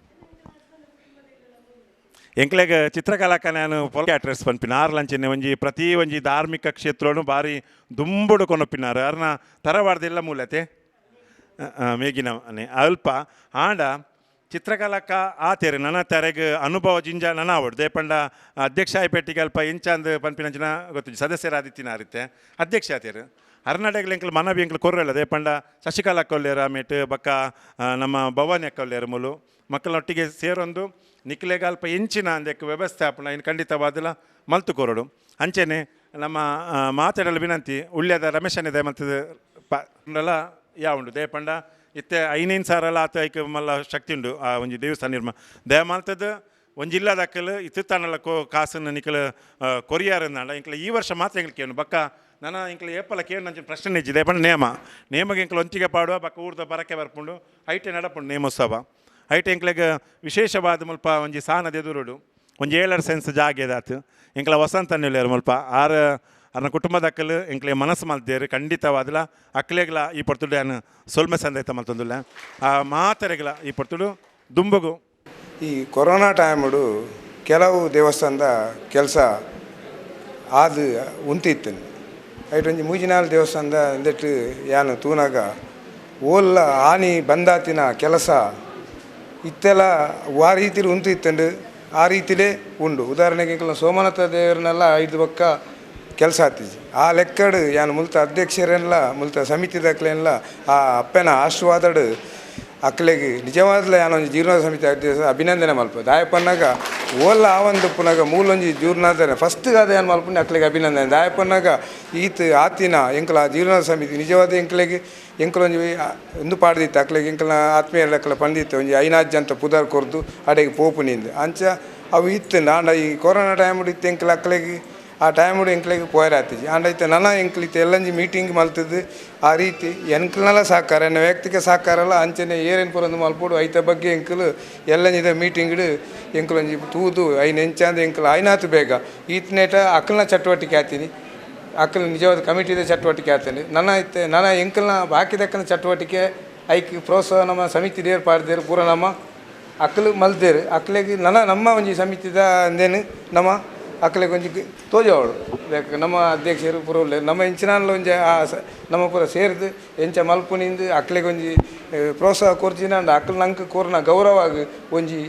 ಎಂಕ್ಲೆಗ್ ಚಿತ್ರಕಲಾಕ ನಾನು ಪೊಲ ಅಡ್ರೆಸ್ ಪನ್ಪಿನ ಆರ್ಲಂಚಿನ ಒಂಜಿ ಪ್ರತಿ ಒಂಜಿ ಧಾರ್ಮಿಕ ಕ್ಷೇತ್ರನು ಬಾರಿ ದುಂಬುಡು ಕೊನೊಪ್ಪಿನಾರು ಅರ್ನ ತರವಾಡ್ದಿಲ್ಲ ಮೂಲತೆ ಮೇಗಿನ ಅಲ್ಪ ಆಂಡ ಚಿತ್ರಕಲಾಕ ಆತೇರು ನನ್ನ ತೆರೆಗ್ ಅನುಭವ ಜಿಂಜ ನನ್ನ ಆವಡು ದೇಪಂಡ ಅಧ್ಯಕ್ಷ ಆಯ್ಪೆಟ್ಟಿಗೆ ಅಲ್ಪ ಇಂಚಂದ್ ಪನ್ಪಿನಂಚಿನ ಗೊತ್ತು ಸದಸ್ಯರಾದಿತ್ತಿನ ಆರಿತ್ತೆ ಅಧ್ಯಕ್ಷ ಆತೇರು ಅರ್ನಾಟಕ ಎಂಕ್ಲು ಮನವಿ ಎಂಕ್ಲು ಕೊರ್ರಲ್ಲ ದೇಪಂಡ ಶಶಿಕಲಾ ಕೊಲ್ಲೇರು ಆಮೇಟ್ ಬಕ್ಕ ನಮ್ಮ ಭವಾನಿ ಅಕ್ಕೊಲ್ಲೇರು ಮೂಲು ಮಕ್ಕಳೊಟ್ಟಿಗೆ ಸೇರೊಂದು ನಿಕ್ಲೆಗ್ ಅಲ್ಪ ಎಂಚಿನ ಅಂದಕ್ಕೆ ವ್ಯವಸ್ಥೆ ಆಪುಂಡ ಇನ್ನು ಖಂಡಿತವಾದಲ ಮಲ್ತು ಕೊರಡು ಅಂಚೆನೆ ನಮ್ಮ ಮಾತಾಡಲು ವಿನಂತಿ ಉಳ್ಳ್ಯದ ರಮೇಶನಿದೆ ಮತ್ತು ಪ ಯಾವುಂಡು ದೇಪಂಡ ಇತ್ತೆ 5,000 ಆತ ಐಕ್ ಮಲ್ಲ ಶಕ್ತಿ ಉಂಡು ಆ ಒಂಜಿ ದೇವಸ್ಥಾನ ನಿರ್ಮಾಣ ದಯಮಾಲ್ತದ ಒಂಜಿ ಇಲ್ಲದಕ್ಕಲು ಇತ್ತುತ್ತಾನಲ್ಲ ಕೋ ಕಾಸನ್ನು ನಿಕಲು ಕೊರಿಯಾರನ್ನಾಡ ಎಂಕ್ಲ ಈ ವರ್ಷ ಮಾತ್ರ ಎಂಕ್ಲ ಕೇನು ಬಕ್ಕ ನನ ಎಂಕ್ಲ ಏಪಲ ಕೇನು ನಂಚಿನ ಪ್ರಶ್ನೆ ನಿಜ್ಜಿದೆ ಪಂಡ ನೇಮ ನೇಮಗೆ ಎಂಕ್ಲ ಒಂಚಿಗೆ ಪಾಡುವ ಬಕ್ಕ ಊರ್ದ ಬರಕೆ ಬರ್ಪುಂಡು ಐಟೆ ನಡಪುಂಡು ನೇಮೋತ್ಸವ ಐಟೆ ಎಂಕ್ಲೆಗ್ ವಿಶೇಷವಾದ ಮುಲ್ಪ ಒಂಜಿ ಸಾನದ ಎದುರುಡು ಒಂಜಿ ಏಳರ್ ಸೆನ್ಸ್ ಜಾಗೆದಾತು ಎಂಕ್ಲ ವಸಂತ ನಿಲ್ಲೇರು ಮುಲ್ಪ ಆರು ಅರ್ನ ಕುಟುಂಬದಕ್ಕಲು ಎಂಕ್ಲೆ ಮನಸ್ಸು ಮಲ್ತೇರು ಖಂಡಿತವಾದಲ ಅಕ್ಲೆಗ್ಲ ಈ ಪೊರ್ತುಡು ಯಾನು ಸೊಲ್ಮೆ ಸಂದೈತ ಮಲ್ತೊಂದುಲ್ಲ ಆ ಮಾತರೆಗ್ಲ ಈ ಪೊರ್ತುಡು ದುಂಬಗು. ಈ ಕೊರೋನಾ ಟೈಮುಡು ಕೆಲವು ದೇವಸ್ಥಾನದ ಕೆಲಸ ಆದು ಉಂತಿತ್ತು. ಐಟ್ ಒಂಜಿ ಮೂಜಿನಾಲ್ ದೇವಸ್ಥಾನದ ಅಂದೆಟ್ ಯಾನು ತೂನಾಗ ಓಲ್ಲ ಆನಿ ಬಂದಾತಿನ ಕೆಲಸ ಇತ್ತೆಲ್ಲ ಆ ರೀತಿಲಿ ಉಂತು ಇತ್ತಂಡು ಆ ರೀತಿಲೇ ಉಂಡು. ಉದಾಹರಣೆಗೆ ಕೆಲವು ಸೋಮನಾಥ ದೇವರನ್ನೆಲ್ಲ ಐದು ಪಕ್ಕ ಕೆಲಸ ಆತಿಜಿ ಆ ಲೆಕ್ಕಡು ಯಾನು ಮುಲ್ತ ಅಧ್ಯಕ್ಷರೆಲ್ಲ ಮುಲ್ತ ಸಮಿತಿದಕ್ಲೆಲ್ಲ ಆ ಅಪ್ಪನ ಆಶೀರ್ವಾದಡು ಅಕ್ಲೆಗ್ ನಿಜವಾದ್ಲ ಯಾನೊಂಜಿ ಜೀರ್ಣ ಸಮಿತಿ ಅಧ್ಯಕ್ಷ ಅಭಿನಂದನೆ ಮಲ್ಪ ದಾಯಪನ್ನಾಗ ಓಲ್ಲ ಆ ಒಂದು ಪುನಗ ಮೂಲೊಂಜಿ ಜೀರ್ಣಾಧಾರ ಫಸ್ಟ್ ಗಾದ ಏನು ಮಲ್ಪುಂಡು ಅಕ್ಲೆಗ್ ಅಭಿನಂದನೆ ದಾಯಪನ್ನಾಗ ಈತ ಆತಿನ ಎಂಕಲ ಜೀರ್ಣ ಸಮಿತಿ ನಿಜವಾದ ಎಂಕ್ಲೆಗ್ ಎಂಕಲೊಂಜಿ ಒಂದು ಪಾಡ್ದಿತ್ತು ಅಕ್ಲೆಗ್ ಎಂಕಲ್ನ ಆತ್ಮೀಯರ ಅಕ್ಲ ಪಂಡಿತ್ತು ಒಂಜಿ ಐನಾಜ್ ಅಂತ ಪುದರ್ ಕೊರ್ದು ಅಡೆಗೆ ಪೋಪುನಿಂದು ಅಂಚ ಅವು ಇತ್ತು. ಆಂಡ ಈ ಕೊರೋನಾ ಟೈಮ್ ಇತ್ತು ಎಂಕಲ ಅಕ್ಲೆಗ್ ಆ ಟೈಮುಡು ಎಂಕ್ಲೆಗ್ ಪೋಯರಾತಿಜಿ. ಆಂಡ ಇತ್ತೆ ನನ ಎಂಕ್ಲು ಇತ್ತೆ ಎಲ್ಲಂಜಿ ಮೀಟಿಂಗ್ ಮಲ್ತದ್ದು ಆ ರೀತಿ ಎಂಕ್ಲನೆಲ್ಲ ಸಹಕಾರ ಎನ್ನ ವೈಯಕ್ತಿಕ ಸಹಕಾರ ಅಲ್ಲ ಅಂಚನೆ ಏರೇನು ಪೂರ ಮಲ್ಪೊಡು ಐತ ಬಗ್ಗೆ ಎಂಕಲು ಎಲ್ಲಂಜಿದ ಮೀಟಿಂಗ್ಡು ಎಂಕುಲೊಂಜಿ ತೂದು ಐನ್ ಎಂಚಾಂದ್ ಎಂಕಲು ಐನಾತು ಬೇಗ ಈತನೇಟ ಅಕ್ಕಲ್ನ ಚಟುವಟಿಕೆ ಆತೀನಿ ಅಕ್ಕಲ್ ನಿಜವಾದ ಕಮಿಟಿದ ಚಟುವಟಿಕೆ ಆತೀನಿ ನನ್ನ ಇತ್ತೆ ನನ್ನ ಎಂಕಲ್ನ ಬಾಕಿದಕ್ಕನ ಚಟುವಟಿಕೆ ಐಕ್ ಪ್ರೋತ್ಸಾಹ ನಮ್ಮ ಸಮಿತಿ ದೇರು ಪಾಡ್ದೇರು ಪೂರ ನಮ್ಮ ಅಕ್ಕಲು ಮಲ್ತೇರು ಅಕ್ಲೆಗ್ ನನ್ನ ನಮ್ಮ ಒಂಜಿ ಸಮಿತಿದ ಅಂದೇನು ನಮ್ಮ ಅಕ್ಲೆಗ್ ಒಂಜಿ ತೋಜಾವಡು ಲೇಕ ನಮ್ಮ ಅಧ್ಯಕ್ಷರು ಪೂರ ಉಲ್ಲೆರ್ ನಮ್ಮ ಎಂಚಿನಾನ್ಲ ಒಂಜಿ ಆ ನಮ್ಮ ಪೂರ ಸೇರ್ದು ಎಂಚ ಮಲ್ಪುನಿಂದು ಅಕ್ಲೆಗ್ ಒಂಜಿ ಪ್ರೋತ್ಸಾಹ ಕೊರ್ಜಿನಾಂಡ ಅಕ್ಲು ನಂಕ್ ಕೊರ್ನ ಗೌರವ ಒಂಜಿ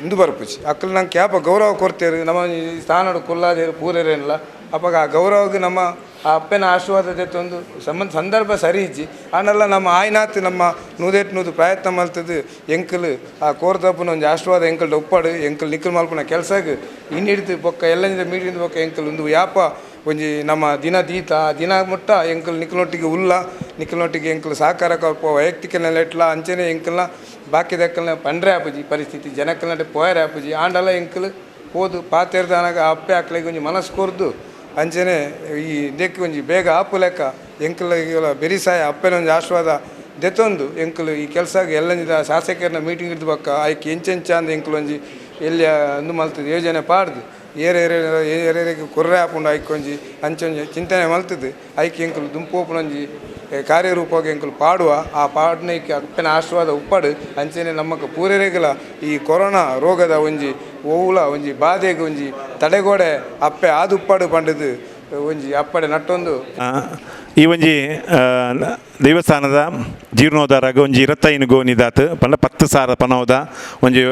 ಇಂದು ಬರ್ಪುಜಿ ಅಕ್ಲು ನಂಗೆ ಕ್ಯಾಪ ಗೌರವ ಕೊರ್ತೇರು ನಮ್ಮ ಒಂಜಿ ಸ್ಥಾನಡ್ ಕುಲ್ಲಾದೇರು ಪೂರೇರೇನ್ಲ ಅಪಗ ಆ ಗೌರವಗ್ ನಮ್ಮ ಆ ಅಪ್ಪನ ಆಶೀರ್ವಾದ ದೆತ್ತೊಂದು ಸಂಬಂಧ ಸಂದರ್ಭ ಸರಿ ಇಜ್ಜಿ ಆಂಡಲ ನಮ್ಮ ಆಯ್ನಾತ್ ನಮ್ಮ ನೂದೇಟ್ ನೂದು ಪ್ರಯತ್ನ ಮಲ್ತದು ಎಂಕಲು ಆ ಕೋರ್ದಪ್ಪನ ಒಂಜಿ ಆಶೀರ್ವಾದ ಎಂಕಲ್ಡ ಉಪ್ಪಾಡು ಎಂಕಲ್ ನಿಕ್ಕಲ್ ಮಲ್ಪುನ ಕೆಲಸಗ್ ಇನ್ನಿಡ್ದು ಬೊಕ್ಕ ಎಲ್ಲಂಜಿದ ಮೀಟಿಂಗ್ ಬೊಕ್ಕ ಎಂಕಲ್ ಒಂದು ಯಾಪ ಒಂಜಿ ನಮ್ಮ ದಿನ ದೀತ ಆ ದಿನ ಮುಟ್ಟ ಎಂಕಲ್ ನಿಕ್ಕಲ್ನೊಟ್ಟಿಗೆ ಉಲ್ಲ ನಿಕ್ಕಲ್ನೊಟ್ಟಿಗೆ ಎಂಕಲ್ ಸಹಕಾರ ಕೊರ್ಪ ವೈಯಕ್ತಿಕ ನೆಲೆಟ್ಲ ಅಂಚನೆ ಎಂಕಲ್ನ ಬಾಕಿದಕ್ಕಲ್ನ ಪಂಡ್ರೆ ಆಪುಜಿ ಪರಿಸ್ಥಿತಿ ಜನಕ್ಕಲ್ನಡೆ ಪೋಯರೆ ಆಪುಜಿ ಆಂಡಲ ಎಂಕಲ್ ಪೋದು ಪಾತೆರ್ದಾನಾಗ ಆ ಅಪ್ಪೆ ಅಕ್ಲೆಗ್ ಒಂಜಿ ಮನಸ್ಸು ಕೊರ್ದು ಅಂಚನೆ ಈ ಇದಕ್ಕೆ ಒಂಜಿ ಬೇಗ ಆಪು ಲೆಕ್ಕ ಎಂಕಲ್ ಬೆರಿಸಾಯ ಅಪ್ಪೆನ ಒಂಜಿ ಆಶೀರ್ವಾದ ದೆತ್ತೊಂದು ಎಂಕಲು ಈ ಕೆಲಸ ಎಲ್ಲಂಜಿದ ಶಾಸಕರನ್ನ ಮೀಟಿಂಗ್ ಇದ್ದು ಬೊಕ್ಕ ಐಕ್ ಎಂಚೆಂಚ ಅಂದ್ ಎಂಕಲ್ ಒಂಜಿ ಎಲ್ಲಿ ಅಂದು ಮಲ್ತದು ಯೋಜನೆ ಪಾಡ್ದು ಏರೇರೆ ಏರೇರಿಗೆ ಕೊರ್ರೆ ಆಪುಂಡು ಐಕ್ ಒಂಜಿ ಅಂಚೊಂಜಿ ಚಿಂತನೆ ಮಲ್ತದು ಐಕ್ ಎಂಕುಲು ದುಂಪೋಪುನೊಂಜಿ ಕಾರ್ಯರೂಪವಾಗಿ ಎಂಕುಲು ಪಾಡುವ ಆ ಪಾಡ್ನೈಕ್ ಅಪ್ಪೆನ ಆಶೀರ್ವಾದ ಉಪ್ಪಾಡು ಅಂಚನೆ ನಮ್ಮಕ್ಕ ಪೂರೆರೆಗಲ ಈ ಕೊರೋನಾ ರೋಗದ ಒಂಜಿ ಓವುಲ ಒಂಜಿ ಬಾಧೆಗೆ ಒಂಜಿ ತಡೆಗೋಡೆ ಅಪ್ಪೆ ಆದುಪ್ಪಾಡು ಪಂಡದು ಒಂಜಿ ಅಪ್ಪಡೆ ನಟ್ಟೊಂದು. ಈ ಒಂಜಿ ದೇವಸ್ಥಾನದ ಜೀರ್ಣೋದ್ಧಾರಾಗ ಒಂಜಿ 25 ಗೋನಿದಾತು ಪಂಡ 10,000 ಪನೋದ ಒಂಜಿ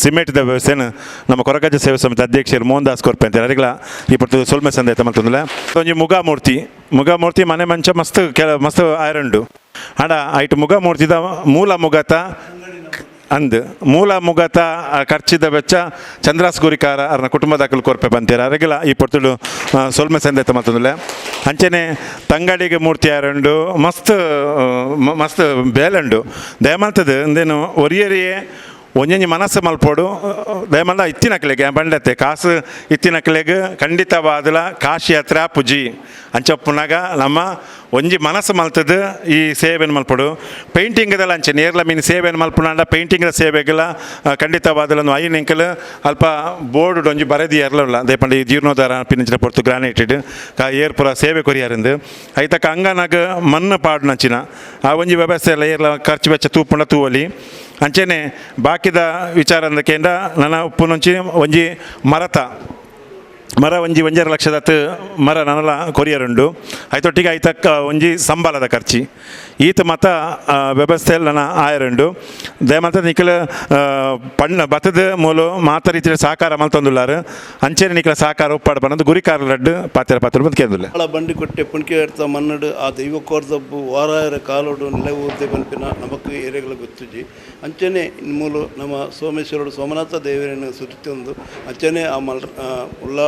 ಸಿಮೆಂಟ್ದ ವ್ಯವಸ್ಥೆನ ನಮ್ಮ ಕೊರಗಜ್ಜ ಸೇವಾ ಸಮಿತಿ ಅಧ್ಯಕ್ಷರು ಮೋಹನ್ ದಾಸ್ ಕೊರ್ಪೆ ಅಂತಾರೆ ಅರಿಗ್ಲ ಈ ಪೊರ್ತು ಸೊಲ್ಮೆ ಸಂದೇತ ಮಲ್ತೊಂದುಲ್ಲ. ಒಂಜಿ ಮುಗಾಮೂರ್ತಿ ಮುಗಾಮೂರ್ತಿ ಮನೆ ಮಂಚ ಮಸ್ತ್ ಕೆಲ ಮಸ್ತ್ ಆಯರಂಡು ಆಂಡ ಐಟ್ ಮುಗಾಮೂರ್ತಿದ ಮೂಲ ಮುಗತ ಅಂದ್ ಮೂಲ ಮುಗತ ಖರ್ಚಿದ ವೆಚ್ಚ ಚಂದ್ರಾಸ್ ಗುರಿಕಾರ ಅರ್ನ ಕುಟುಂಬದಾಕಲು ಕೊರ್ಪೆ ಬಂತೀರ ಅರಗಿಲ ಈ ಪೊರ್ತುಡು ಸೊಲ್ಮೆ ಸಂದೇತ ಮಲ್ತೊಂದುಲ್ಲ. ಅಂಚನೆ ತಂಗಡಿಗೆ ಮೂರ್ತಿ ಆರಂಡು ಮಸ್ತ್ ಮಸ್ತ್ ಬೇಲಂಡು ದಯಮಲ್ತದು ಅಂದೇನು ಒರಿಯರಿಯೇ ಒಂಜೊಂಜಿ ಮನಸ್ಸು ಮಲ್ಪೊಡು ದಯಮಲ್ದ ಇತ್ತಿನಕ್ಲೆಗ್ ಬಂಡತ್ತೆ ಕಾಸು ಇತ್ತಿನಕ್ಲೆಗ್ ಖಂಡಿತವಾದಲ ಕಾಶಿ ಹತ್ರ ಪುಜಿ ಅಂಚೊಪ್ಪುನಾಗ ನಮ್ಮ ಒಂಜಿ ಮನಸ್ಸು ಮಲ್ತದು ಈ ಸೇವೆಯನ್ನು ಮಲ್ಪೊಡು ಪೇಂಟಿಂಗ್ದಲ್ಲ ಅಂಚೆ ನೇರ್ಲ ಮೀನು ಸೇವೆಯನ್ನು ಮಲ್ಪುನಾಂಡ ಪೇಂಟಿಂಗ್ದ ಸೇವೆಗೆಲ್ಲ ಖಂಡಿತವಾದಲ ಐನ್ ಎಂಕಲ್ ಅಲ್ಪ ಬೋರ್ಡ್ ಒಂಜಿ ಬರೆದಿ ಎರ್ಲಲ್ಲ ದೇಪಂಡ ಈ ಜೀರ್ಣೋದ್ಧಾರ ಪಿನಿಂಚಿನ ಪೊರ್ತು ಗ್ರಾನೈಟೆಡ್ ಕಾ ಏರ್ ಪೂರ ಸೇವೆ ಕೊರಿಯಾರಿಂದು ಐತಕ್ಕ ಅಂಗನಾಗ ಮಣ್ಣು ಪಾಡುನಂಚಿನ ಆ ಒಂಜಿ ವ್ಯವಸ್ಥೆ ಎಲ್ಲ ಏರ್ಲ ಖರ್ಚು ವೆಚ್ಚ ತೂಪುಂಡ ತೂವಲಿ ಅಂಚೆನೆ ಬಾಕಿದ ವಿಚಾರ ಅಂದಕೇಂಡ ನನ್ನ ಉಪ್ಪುನೊಂಚಿ ಒಂಜಿ ಮರತ ಮರ ಒಂಜಿ 1.5 ಲಕ್ಷದತ್ತು ಮರ ನನಲ ಕೊರಿಯರುಂಡು ಐತೊಟ್ಟಿಗೆ ಐತಕ್ಕ ಒಂಜಿ ಸಂಬಳದ ಖರ್ಚಿ ಈತ ಮತ ವ್ಯವಸ್ಥೆ ನನ್ನ ಆಯರುಂಡು ದಯಮಲ್ತ ನಿಖಲ ಪಣ್ಣ ಬತ್ತದ ಮೂಲು ಮಾತ ರೀತಿಯ ಸಹಕಾರ ಮಲ್ತೊಂದುಲ್ಲಾರು ಅಂಚೆನೆ ನಿಖಲ ಸಹಕಾರ ಉಪ್ಪಾಡು ಬನ್ನದು ಗುರಿಕಾರ ಲಡ್ಡು ಪಾತ್ರ ಪಾತ್ರ ಬಂದು ಕೇಂದುಲ್ಲ. ಬಂಡಿ ಕೊಟ್ಟೆ ಪುಣ್ಕೆ ಎಡ್ತ ಮನ್ನಡು ಆ ದೈವ ಕೋರ್ದಬ್ಬು ವಾರಾಯರ ಕಾಲೋಡು ನೆಲೆ ಊರ್ದೆ ಪನ್ಪಿನ ನಮಕ್ ಏರೆಗಳ ಗೊತ್ತುಜಿ. ಅಂಚನೆ ಮೂಲು ನಮ್ಮ ಸೋಮೇಶ್ವರಡು ಸೋಮನಾಥ ದೇವರನ್ನು ಸುರಿತೊಂದು ಅಂಚನೆ ಆ ಮಲ್ ಉಲ್ಲ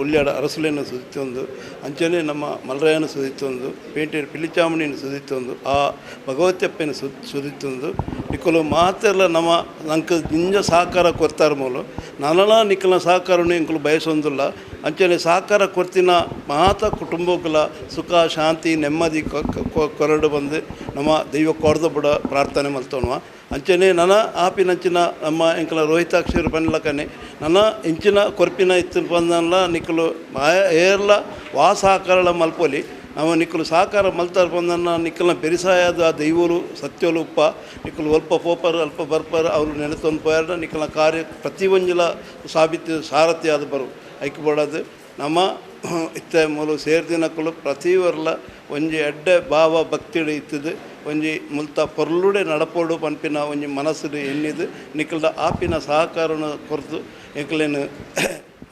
ಉಲ್ಯಾಡ ಅರಸುಲೆಯನ್ನು ಸುರಿತೊಂದು ಅಂಚನೆ ನಮ್ಮ ಮಲ್ರಾಯನ ಸುರಿತೊಂದು ಪೇಂಟೆ ಪಿಲಿಚಾಮಣಿಯನ್ನು ಸುರಿತೊಂದು ಆ ಭಗವತ್ಯಪ್ಪನ ಸುರಿತೊಂದು ನಿಕ್ಕಲು ಮಾತೆಲ್ಲ ನಮ್ಮ ನಂಗೆ ದಿಂಜ ಸಹಕಾರ ಕೊರ್ತಾರ ಮೂಲು ನನಲ ನಿಕ್ಕಲ ಸಹಕಾರನು ಎಂಕುಲು ಬಯಸೊಂದುಲ್ಲ ಅಂಚನೆ ಸಹಕಾರ ಕೊರ್ತಿನ ಮಾತ ಕುಟುಂಬಕ್ಕಲ ಸುಖ ಶಾಂತಿ ನೆಮ್ಮದಿ ಕೊರಡು ಬಂದು ನಮ್ಮ ದೈವ ಕೊರ್ದ ಬುಡ ಪ್ರಾರ್ಥನೆ ಮಲ್ತೋಣುವ ಅಂಚನೆ ನನ ಆಪಿನಂಚಿನ ನಮ್ಮ ಎಂಕಲ ರೋಹಿತಾಕ್ಷರು ಪನ್ಲಕನೆ ನನ್ನ ಇಂಚಿನ ಕೊರ್ಪಿನ ಇತ್ತು ಬಂದಲ್ಲ ನಿಕ್ಕಲು ಏರ್ಲ ವಾ ಸಹಕಾರಲ ಮಲ್ಪೊಲಿ ನಮ್ಮ ನಿಕ್ಕಲು ಸಹಕಾರ ಮಲ್ತಾರ ಬಂದನ್ನ ನಿಕ್ಕಲ್ನ ಬೆರಿಸಾಯದ ಆ ದೈವಲು ಸತ್ಯಲು ಉಪ್ಪ ನಿಕ್ಕಲು ಅಲ್ಪ ಪೋಪರ್ ಅಲ್ಪ ಬರ್ಪರ್ ಅವರು ನೆನೆತೊಂದು ಪೋಯಾರ ನಿಕ್ಕಲ ಕಾರ್ಯ ಪ್ರತಿ ಒಂಜಿಲ ಸಾಬೀತು ಸಾರಥಿ ಆದ ಬರು ಐಕ್ಯಬೋಡದು ನಮ್ಮ ಇತ್ತ ಮೂಲು ಸೇರ್ದಿನಕ್ಕಲು ಪ್ರತಿ ವರ್ಲ ಒಂಜಿ ಎಡ್ಡೆ ಭಾವ ಭಕ್ತಿಡು ಇತ್ತದು ಒಂಜಿ ಮುಲ್ತ ಪೊರ್ಲುಡೆ ನಡಪೋಡು ಪನ್ಪಿನ ಒಂಜಿ ಮನಸ್ಸುಡು ಎನ್ನಿದು ನಿಕ್ಕಲ್ದ ಆಪಿನ ಸಹಕಾರನ ಕೊರ್ದು ಎಂಕಲೇನು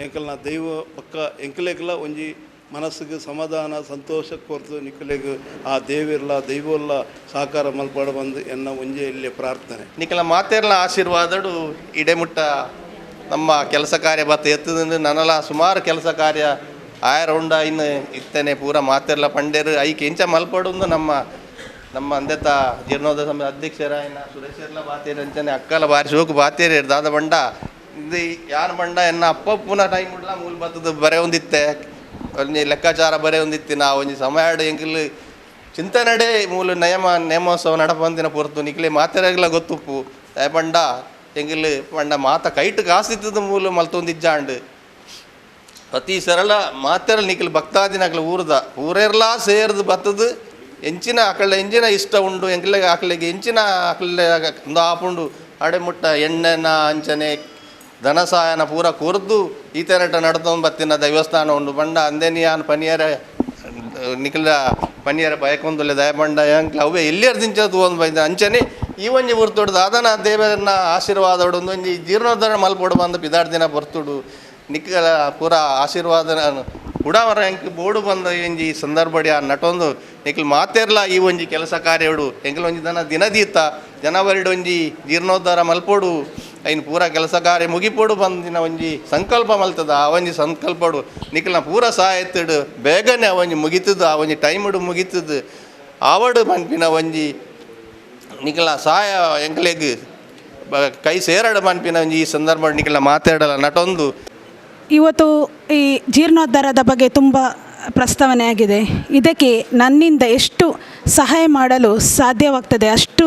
ಎಂಕಲ್ನ ದೈವ ಪಕ್ಕ ಎಂಕಲೆಗ್ಲ ಒಂಜಿ ಮನಸ್ಸಿಗೆ ಸಮಾಧಾನ ಸಂತೋಷ ಕೊರ್ದು ನಿಕ್ಕಲೆಗ್ ಆ ದೇವಿರ್ಲ ದೈವಲ್ಲ ಸಹಕಾರ ಮಲ್ಪಾಡ ಬಂದು ಎನ್ನ ಒಂಜಿ ಇಲ್ಲಿ ಪ್ರಾರ್ಥನೆ. ನಿಕ್ಕಲ ಮಾತೇರ್ಲ ಆಶೀರ್ವಾದಡು ಇಡೆಮುಟ್ಟ ನಮ್ಮ ಕೆಲಸ ಕಾರ್ಯ ಬತ್ತ ಎತ್ತದಂದು ನನಲ ಸುಮಾರು ಕೆಲಸ ಕಾರ್ಯ ಆಯರ ಉಂಡ ಇನ್ನು ಇತ್ತನೆ ಪೂರ ಮಾತೆರ್ಲ ಪಂಡೇರು ಐಕೆ ಇಂಚ ಮಲ್ಪಡುಂದು ನಮ್ಮ ನಮ್ಮ ಅಂದೆತ ಜೀರ್ಣೋದಯ ಸಮಿತಿ ಅಧ್ಯಕ್ಷರಾಯಿನ ಸುರೇಶರ್ಲ ಬಾತೇರಿ ಅಂಚನೆ ಅಕ್ಕಲ ಬಾರಿ ಶೋಕು ಬಾತೇರಿ ದಾದ ಬಂಡ ಇದು ಯಾರು ಬಂಡ ಎನ್ನ ಅಪ್ಪ ಪುನಃ ಟೈಮ್ ಉಡ್ಲ ಮೂಲ ಬತ್ತದ ಬರೆ ಒಂದಿತ್ತೆ ಒಂಜಿ ಲೆಕ್ಕಾಚಾರ ಬರೆ ಒಂದಿತ್ತಿ ನಾ ಒಂಜಿ ಸಮಯ ಎಂಕಿಲ್ ಚಿಂತನಡೆ ಮೂಲ ನಯಮ ನೇಮೋತ್ಸವ ನಡಪಂದಿನ ಪೊರ್ತು ನಿಕ್ಲೆ ಮಾತೆರಾಗ್ಲ ಗೊತ್ತುಪ್ಪು ಪಂಡ ಎಂಗಿಲ್ ಪಂಡ ಮಾತ ಕೈಟ್ ಕಾಸಿತ್ತದ ಮೂಲ ಮಲ್ತೊಂದಿಜ್ಜಾಂಡ್ ಅತಿ ಸರಳ ಮಾತೆರಲ್ ನಿಖಿಲ್ ಭಕ್ತಾದಿನಕ್ಲ ಊರ್ದ ಊರೆರ್ಲಾ ಸೇರ್ದು ಬತ್ತದು ಎಂಚಿನ ಆಕಳ ಎಂಜಿನ ಇಷ್ಟ ಉಂಡು ಎಂಕ್ಲೆಗ್ ಆಕಳಿಗೆ ಎಂಚಿನ ಆಕಲೆ ಒಂದು ಆಪುಂಡು ಅಡೆ ಮುಟ್ಟ ಎಣ್ಣೆನ ಅಂಚನೆ ಧನಸಹಾಯನ ಪೂರ ಕೊರ್ದು ಈ ತೆರಟ ನಡ್ತೊಂದು ಬತ್ತಿನ ದೈವಸ್ಥಾನ ಉಂಡು ಬಂಡ ಅಂದೇನಿ ಯಾನ್ ಪನಿಯರ ನಿಖಿಲ ಪನಿಯರ ಬಯಕೊಂದುಲ್ಲೆ ದಯಬಂಡ ಎಂಕ್ಲ ಅವೇ ಎಲ್ಲಿಯರ್ ದಿಂಚ ತೂವೊಂದು ಬೈದ ಅಂಚನೆ ಈ ಒಂಜಿ ಬರ್ತುಡು ದಾದನ ದೇವರನ್ನ ಆಶೀರ್ವಾದ ಒಂಜಿ ಜೀರ್ಣೋದ್ಧಾರ ಮಲ್ಪೊಡು ಬಂದು ಪಿದಾಡ್ ದಿನ ಬರ್ತುಡು ನಿಕ್ಕಲ ಪೂರ ಆಶೀರ್ವಾದ ಉಡಾವರ ಎಂಕ್ ಬೋಡು ಬಂದ ಈ ಒಂಜಿ ಸಂದರ್ಭಡಿ ಆ ನಟೊಂದು ನಿಕ್ಲ್ ಮಾತೆರ್ಲ ಈ ಒಂಜಿ ಕೆಲಸ ಕಾರ್ಯಡು ಎಂಕ್ಲ ಒಂಜಿ ದನ ದಿನದೀತ ಜನವರಿಡ್ ಒಂಜಿ ಜೀರ್ಣೋದ್ಧಾರ ಮಲ್ಪೊಡು ಐನ್ ಪೂರ ಕೆಲಸ ಕಾರ್ಯ ಮುಗಿಪೊಡು ಬಂದಿನ ಒಂಜಿ ಸಂಕಲ್ಪ ಮಲ್ತದ ಆ ಒಂಜಿ ಸಂಕಲ್ಪಡು ನಿಕ್ಲ್ನ ಪೂರ ಸಹಾಯತ್ತಡು ಬೇಗನೆ ಆ ಒಂಜಿ ಮುಗಿತದ ಆ ಒಂಜಿ ಟೈಮುಡು ಮುಗಿತದ ಆವಡು ಪನ್ಪಿನ ಒಂಜಿ ನಿಕ್ಲ ಸಹಾಯ ಎಂಕ್ಲೆಗ್ ಕೈ ಸೇರಡು ಪನ್ಪಿನ ಒಂಜಿ ಈ ಸಂದರ್ಭ ನಿಕ್ಲ ಮಾತಾಡಲ ನಟೊಂದು. ಇವತ್ತು ಈ ಜೀರ್ಣೋದ್ಧಾರದ ಬಗ್ಗೆ ತುಂಬ ಪ್ರಸ್ತಾವನೆ ಆಗಿದೆ. ಇದಕ್ಕೆ ನನ್ನಿಂದ ಎಷ್ಟು ಸಹಾಯ ಮಾಡಲು ಸಾಧ್ಯವಾಗ್ತದೆ ಅಷ್ಟು